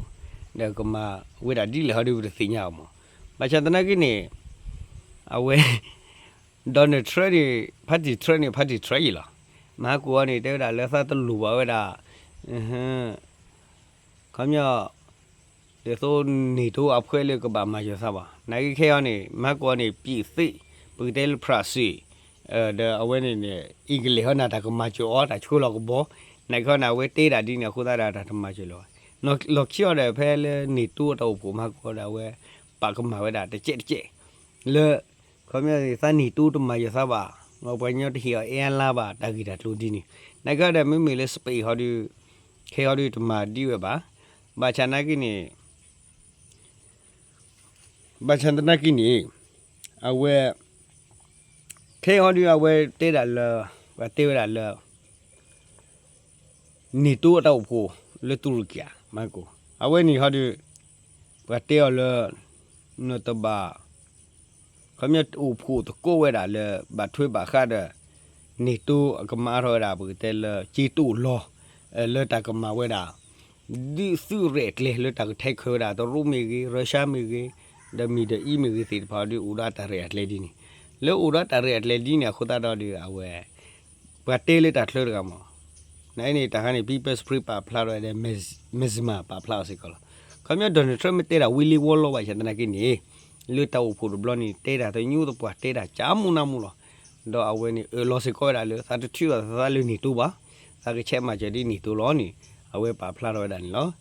ဒီးကမၤဝဲဒၣ်ဒ်လဲၣ်ဟီဒုးပတသ့ၣ်ညါအီၤမ့ၢ်, ဘၣ်ဆၣ်သနာ်က့န့ၣ် အဝဲ Donald Trump န့ၣ် ဖါတံၢ် Trump န့ၣ် ဖါတံၢ် Trump အံၤလီၤ. မဟါကိၣ်အီၤန့ၣ် တဲဝဲဒၣ်လၢသးတလိၣ်ဘၣ်ဝဲဒၣ် ခီပညီ ဒ်သိး NATO အဖှဲလၢကဘၣ်မၤစၢၤသးဘၣ်. နာ်က့ခဲအံၤန့ၣ် မဟါကိၣ်အီၤန့ၣ် ပြင်သစ်, ပကတဲလၢ France, ဒီးအဝဲန့ၣ်န့ၣ် အ့ကလဲာ်ဟီန့ၣ် တၢ်ကမၤစၢၤအီၤ တၢ်ဆှၢလီၤကဘီ, နာ်က့ဟီန့ၣ် အဝဲတဲဒၣ်ဒ်န့ၣ်အဃိသတးဒီးတၢ်တမၤစၢၤလၢၤဘၣ်. လီၢ်ခံအီၤဒီးဖဲလၢ NATO အတၢ်အိၣ်ဖှိၣ် မဟါကိၣ်အီၤဒီးအဝဲ ပာ်ကမၣ်ဝဲဒၣ်တကဲးတကဲး လၢ ခီပညီသး NATO တမၤစၢၤသးဘၣ်, ပှၤကညီတဟ့ၣ်အီၤအ့အါလါဘၣ် တၢ်ဂ့ၢ်တၢ်ကျိၤဒ်န့ၣ်, နာ်က့ဒီးမ့မ့ၢ်လၢ Spain ဟီဒုး ခဲအံၤဟီဒုးတမၤဒ်ဝဲဘၣ်. ဘၣ်ဆၣ်သနာ်က့န့ၣ် ဘၣ်ဆၣ်သနာ်က့န့ၣ် အဝဲ ခဲအံၤဟီဒုး အဝဲတဲဒၣ်လၢ ပှၤတဲဝဲဒၣ်လၢ NATO အတၢ်အိၣ်ဖှိၣ်လၢတူရကံဧါ မဟါကိၣ်, အဝဲန့ၣ်ဟီဒုး ပှၤတဲအီၤလၢ နတဘၣ် ခီပညီအိၣ်ဖှိၣ်သကိးဝဲဒၣ်လၢ ဘၣ်ထွဲဘၣ်ဃးဒီး NATO အကမၤအါထီၣ်ဝဲဒၣ် ပကတဲလၢ က့တအိၣ်လီၤ လၢတၢ်ကမၤဝဲဒၣ် ဒုးသုးရဲၣ်အကျဲလၢတၢ်ကထဲးခွဲးဝဲဒၣ် တရူးမ့ၢ်ဂ့ၤ, ရၢရှါမ့ၢ်ဂ့ၤ, ဒီး Middle East မ့ၢ်ဂ့ၤသ့ၣ်တဖၣ်ဒီး အိၣ်ဒီးတၢ်ရဲၣ်အကျဲဒ်န့ၣ်, လၢအိၣ်ဒီးတၢ်ရဲၣ်အကျဲဒ်န့ၣ်အဃိသတးဒီး အဝဲ ပှၤတဲလၢတၢ်ချၢတဂၤမး, နန့ၣ်တၢ်ခါန့ၣ် People's Spring ပာ်ဖျါထီၣ်ဝဲဒီး Mizzima ပာ်ဖျါအီၤစ့ၢ်ကီးလီၤ. ခီပညီ Donald Trump မ့ၢ်တဲတၢ်ဝံၤလံဝီလီၤဘၣ်ဆၣ်သနာ်က့န့ၣ်, လၢတၢ်အိၣ်ဖှိၣ်တဘျီန့ၣ် တဲတၢ်တညိတပှၢ် တဲတၢ်ကၢမူနၢမူလီၤ. ဒီးအဝဲန့ၣ် အၢၣ်လီၤစ့ၢ်ကီးဝဲဒၣ်လၢ သးတထုးထီၣ်သးလၢ NATO ဘၣ်, သးကဆဲးမၤစၢၤဒ် NATO လီၤန့ၣ် အဝဲပာ်ဖျါထီၣ်ဝဲဒၣ်န့ၣ်လီၤ.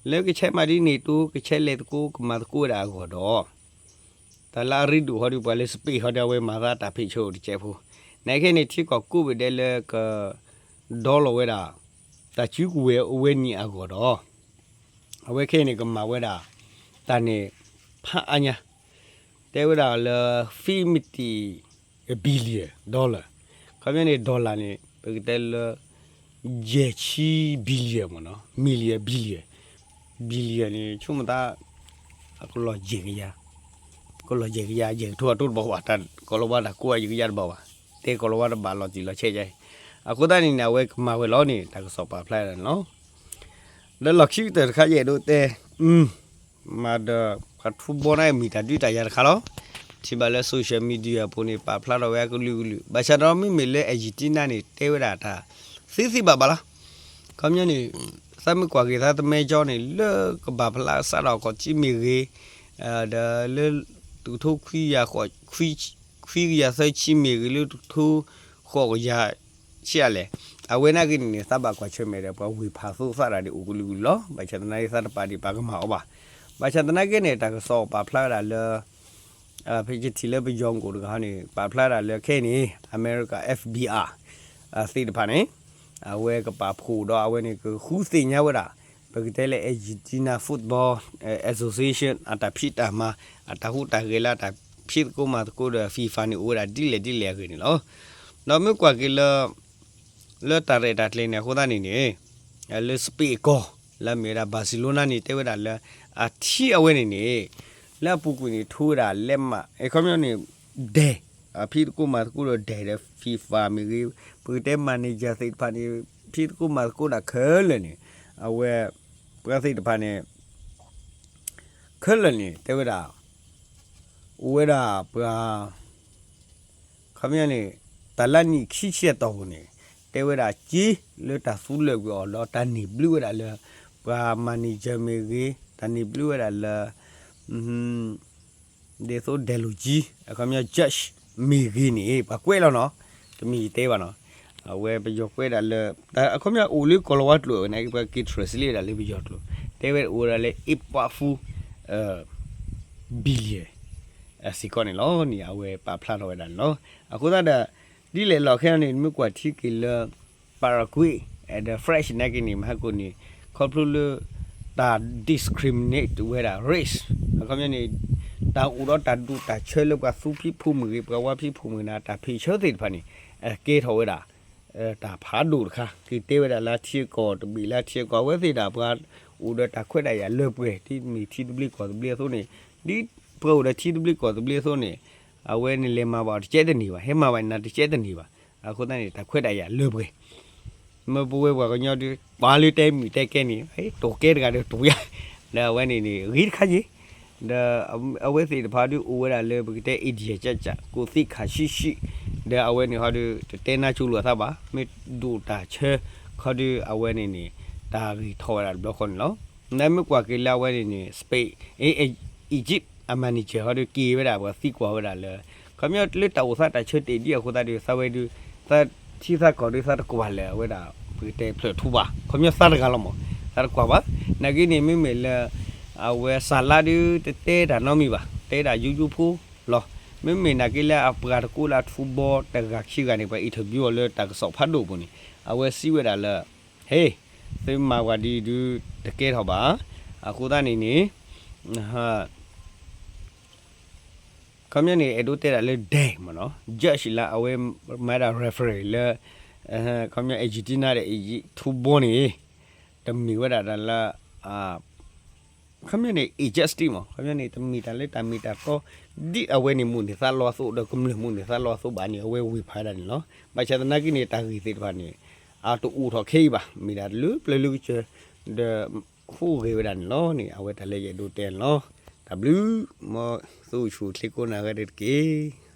လၢကဆဲးမၤဒ် NATO ကဆဲးလဲၤသကိး ကမၤသကိးဝဲဒၣ်အဂီၢ်ဒီး တၢ်လၢအရ့ဒိၣ်ဃီဒီး ပှၤလၢ Spain ဃီဒီး အဝဲမၤသးတၢ်ဖံးဆိတကဲးဖိ, နခဲအံၤန့ၣ် ထံကီၢ်ကိးဘ့ၣ်ဒဲးလၢက ဒီလီၤဝဲဒၣ် တၢ်စုကဝဲၤအဝဲန့ၣ်အဂီၢ်ဒီး အဝဲခဲအံၤန့ၣ် ကမၤဝဲဒၣ် တၢ်န့ၣ် ဖးအါညါ တဲဝဲဒၣ်လၢ fifty billion dollar, ခီပညီန့ၣ် dollar န့ၣ် ပကတဲလၢ ယဲၢ်ဆံ billion မ့ၢ်နီၤ, million billion, billion န့ၣ် ဆိကမိၣ်သး ကလီၤယဲၢ်ကယၤ, ကလီၤယဲၢ်ကယၤ ယဲၢ်ကထိအတိတဘၣ်ဘၣ်, တၢ်ကီၤလၤဝါတၢ်ကိးအယဲၢ်ကယၤတဘၣ်ဘၣ်, တဲကီၤလၤဝါတဘၣ်လီၤတံၢ်လီၤဆဲးယဲၢ်, အဃိသတးန့ၣ်န့ၣ် အဝဲကမၤဝဲလီၤန့ၣ် တၢ်ကစီၣ်ပာ်ဖျါဒၣ်န့ၣ်လီၤ. ဒီးလီၢ်ခံကတၢၢ်တခါယအဲၣ်ဒိးတဲ မၤဒီး ပှၤထူဘီန့ၣ်မ့ၢ်တၢ်ဒုးတၢ်ယၤတခါလီၤ. ထံၣ်ဘၣ်လၢ social media အပူၤန့ၣ် ပာ်ဖျါထီၣ်ဝဲအကလုာ်ကလုာ်, ဘၣ်ဆၣ်ဒီးမ့မ့ၢ်လၢ Argentina န့ၣ် တဲဝဲဒၣ်တၢ်သ့သ့ဘၣ်ဘၣ်လီၤ. ခီပညီန့ၣ် သးမ့ၢ်ကွၢ်က့ၤသးတမဲကၠီန့ၣ် လၢကဘၣ်ဖျါစးထီၣ်ခီၣ်ထံးမ့ၢ်ဂ့ၤ, ဒီးလၢ တကထိခွံကယၤဃိး ခွံကယၤသၢဆံမ့ၢ်ဂ့ၤ လၢတကထိဃိးကယၤဆံးအါလဲၣ်, အဝဲနာ်က့န့ၣ်န့ၣ် သးဘၣ်ကွၢ်ဆၢၣ်မဲာ်ဒီး ပှၤဝ့ၢ်ဖးသိသၣ်တၢ်ဒ်အိၣ်ကလုာ်ကလုာ်လီၤ. ဘၣ်ဆၣ်သနာ်က့သးတပာ်ဒံးပာ်ကမၣ်အီၤဘၣ်. ဘၣ်ဆၣ်သနာ်က့န့ၣ် တၢ်ကစီၣ်ပာ်ဖျါဝဲဒၣ်လၢ ပကထံၣ်လၢပယီၤကီၢ်တဂၤန့ၣ် ပာ်ဖျါဒၣ်လၢခဲအံၤန့ၣ် America F B I သ့ၣ်တဖၣ်န့ၣ် အဝဲကပာ်ဖှိၣ်ဒီးအဝဲန့ၣ်ကဃုသ့ၣ်ညါဝဲဒၣ် ပကတဲလၢ Argentina Football Association အတၢ်ဖံးတၢ်မၤ အတၢ်ဟူးတၢ်ဂဲၤလၢအတၢ်ဖံးသကိးမၤသကိးဒီး FIFA န့ၣ် အိၣ်ဝဲဒၣ်ဒ်လဲၣ်ဒ်လဲၣ်အဂ့ၢ်န့ၣ်လီၤ. ဒီးမ့ၢ်ကွၢ်က့ၤလၢ လၢတၢ်ရဲၣ်တၢ်ကျဲၤန့ၣ်အဃိသတးန့ၣ်န့ၣ် လၢ Spain ကီၢ် လၢအမ့ၢ်ဝဲဒၣ် Barcelona န့ၣ် တဲဝဲဒၣ်လၢ အထံအဝဲန့ၣ်န့ၣ် လၢအပူၤကွံာ်န့ၣ် ထူဝဲဒၣ်လဲးမး အခီပညီန့ၣ် ဒဲး အဖံးသကိးမၤသကိးဒီးဒဲးဒီး FIFA မ့ၢ်ဂ့ၤ ပကတဲ manager သ့ၣ်တဖၣ်န့ၣ် ဖံးသကိးမၤသကိးဒၣ်ခဲလၢာ်န့ၣ် အဝဲ ပှၤသ့ၣ်တဖၣ်န့ၣ် ခဲလၢာ်န့ၣ် တဲဝဲဒၣ် အိၣ်ဝဲဒၣ်ပှၤ ခီပညီန့ၣ် တၢ်လၢနံၣ်ခံဆံအတီၢ်ပူၤန့ၣ် တဲဝဲဒၣ်က့လၢတၢ်သူလၢာ်ကွံာ်အီၤဒီးတၢ်န့ၢ်ဘျုးဝဲဒၣ်လၢ ပှၤ manager မ့ၢ်ဂ့ၤ တၢ်န့ၢ်ဘျုးဝဲဒၣ်လၢ ဒ်သိး ဒဲးလိာ်ကံ အခီပညီ judge မ့ၢ်ဂ့ၤန့ၣ် ပှၤကွဲးလီၤနီၤ တမ့ၢ်ယတဲဘၣ်နီၤ အဝဲပယီၤကွဲးဒၣ်လၢ အခီပညီအိၣ်လၢကီၤလၤဝါကျိာ်ဝဲန့ၣ် ပှၤက့ၤ translate ဝဲဒၣ်လၢပယီၤကျိာ် တဲဝဲအိၣ်ဝဲဒၣ်လၢ eight point four billion စ့ၢ်ကီးန့ၣ်လီၤန့ၣ် အဝဲပာ်ဖျါထီၣ်ဝဲဒၣ်န့ၣ်လီၤ. အဃိသတးဒီး ဒ်လဲၣ်လီၤခဲအံၤန့ၣ် မ့ၢ်ကွၢ်ထံက့ၤလၢ Paraguay ဒီး French နာ်က့န့ၣ် မဟါကိၣ်န့ၣ် ခီဖျိလၢ တၢ် discriminate ဝဲဒၣ် race အခီပညီန့ၣ် တၢ်အိၣ်ဒီးတၢ်ဒူၣ်တၢ်ဆၢလၢပှၤသူဖံးဖိမ့ၢ်ဂ့ၤ ပှၤဝါဖံးဖိမ့ၢ်ဂ့ၤန့ၣ် တၢ်ဖံးဆၢသ့ၣ်တဖၣ်န့ၣ် ကဲထီၣ်ဝဲဒၣ် တၢ်ဖးဒိၣ်တခါ က့ၤတဲဝဲဒၣ်လၢထံအကီၢ်တဘ့ၣ်လၢထံအကီၢ် အဝဲသ့ၣ်ဒၣ်ပှၤအိၣ်ဒီးတၢ်ခွဲးတၢ်ယာ်လၢပှဲၤ ဒ်မ့ၢ်ထံသဘျ့ကီၢ်သဘျ့အသိးန့ၣ် ဒ်ပှၤအိၣ်ဒီးထံသဘျ့ကီၢ်သဘျ့အသိးန့ၣ် အဝဲန့ၣ်လဲၤမၤဘၣ်အီၤတကဲတန့ၢ်ဘၣ် ဟဲမၤဘၣ်နၤတကဲတန့ၢ်ဘၣ် အဃိသတးန့ၣ် တၢ်ခွဲးတၢ်ယာ်လၢပှဲၤ မ့ၢ်ပဝဲပှၤကညီဒုး ပှၤလၢတဲမုာ်တဲကဲန့ၣ် တိၤကဲတဂၤဒီးတိၤယၤ ဒီးအဝဲန့ၣ်န့ၣ် ဂ့ၤတခါယ့ၢ် ဒီးအဝဲသ့ၣ်တဖၣ်ဒုးအိၣ်ဝဲဒၣ်လၢပကတဲ India ကၠးကၠး ကိးသံခးဆံးဆံး ဒီးအဝဲန့ၣ်ဟီဒုး တတဲနါကၠိလိာ်အသးဘၣ် မ့ၢ်ဒိၣ်တၢ်ဆၢ ခီဒုးအဝဲန့ၣ်န့ၣ် တၢ်ဂ့ၤထီၣ်ဝဲဒၣ်တဘျီဃီန့ၣ်လီၤ. နမ့ၢ်ကွၢ်က့ၤလၢအဝဲန့ၣ်န့ၣ် Spain, အ့, Egypt အ manager ဟီဒုးက့ၤဝဲဒၣ်ပှၤသံကွၢ်ဝဲဒၣ်လၢ ခီပညီလၢတၢ်အိၣ်သးတၢ်ဆၢတဲာ်ဒ်အဃိသတးဒုး သးဝဲဒုး သးထံသးကီၢ်ဒုးသးတကွၢ်လၢၤဝဲဒၣ် ပကတဲဖျၢၣ်ထူဘၣ် ခီပညီသးတဂၤလီၤမး သးတကွၢ်ဘၣ် နာ်က့န့ၣ် မ့မ့ၢ်လၢ အဝဲစၢ်လါဒုးတတဲတၢ်နီတမံၤဘၣ် တဲဒၣ်ယိယိဖိလီၤ. မ့မ့ၢ်နာ်က့လၢအပှၤတကိးလၢအထူဘီတဂၤခံဂၤန့ၣ် ပှၤ interview အီၤလၢတၢ်ကစီၣ်ဖးဒိၣ်အပူၤန့ၣ် အဝဲစံးဝဲဒၣ်လၢ ဟ့ၣ် သုမၤပှၤဒ်အံၤဒုးတကဲထီၣ်ဘၣ်. အဃိသတးန့ၣ်န့ၣ် ခီပညီန့ၣ် အဲၣ်ဒိးတဲဒၣ်လၢ ဒဲး မ့ၢ်နီၤ judge လၢအဝဲမၤဒၣ် referee လၢ ခီပညီ Argentina ဒီး Egypt ထူဘီန့ၣ် တမ့ၢ်ဝဲဒၣ်တၢ်လၢ ခီပညီန့ၣ် injustice မး ခီပညီန့ၣ် တမ့ၢ်တၢ်လၢတၢ်မ့ၢ်တၢ်တီ ဒ်အဝဲန့ၣ်မုၢ်န့ၢ်သးလီအသိး ဒီးကမျၢၢ်မုၢ်န့ၢ်သးလီအသိးဘၣ်န့ၣ် အဝဲဝ့ၢ်ဖးဒၣ်န့ၣ်လီၤ. ဘၣ်ဆၣ်သနာ်က့န့ၣ် တၢ်ဂ့ၢ်သ့ၣ်တဖၣ်န့ၣ် အတအိၣ်ထီၣ်ခဲအံၤဘၣ်, မ့ၢ်ဒၣ်လၢပျၢၤလၢကစၢၢ် ဒီး ဟူးဂဲၤဝဲဒၣ်န့ၣ်လီၤန့ၣ် အဝဲတၢ်လၢယအဲၣ်ဒိးတဲန့ၣ်လီၤ. တၢ်ဘျုး, မ်သုအိၣ်ဆူၣ်အိၣ်ချ့ကိးဂၤဒဲးတက့ၢ်.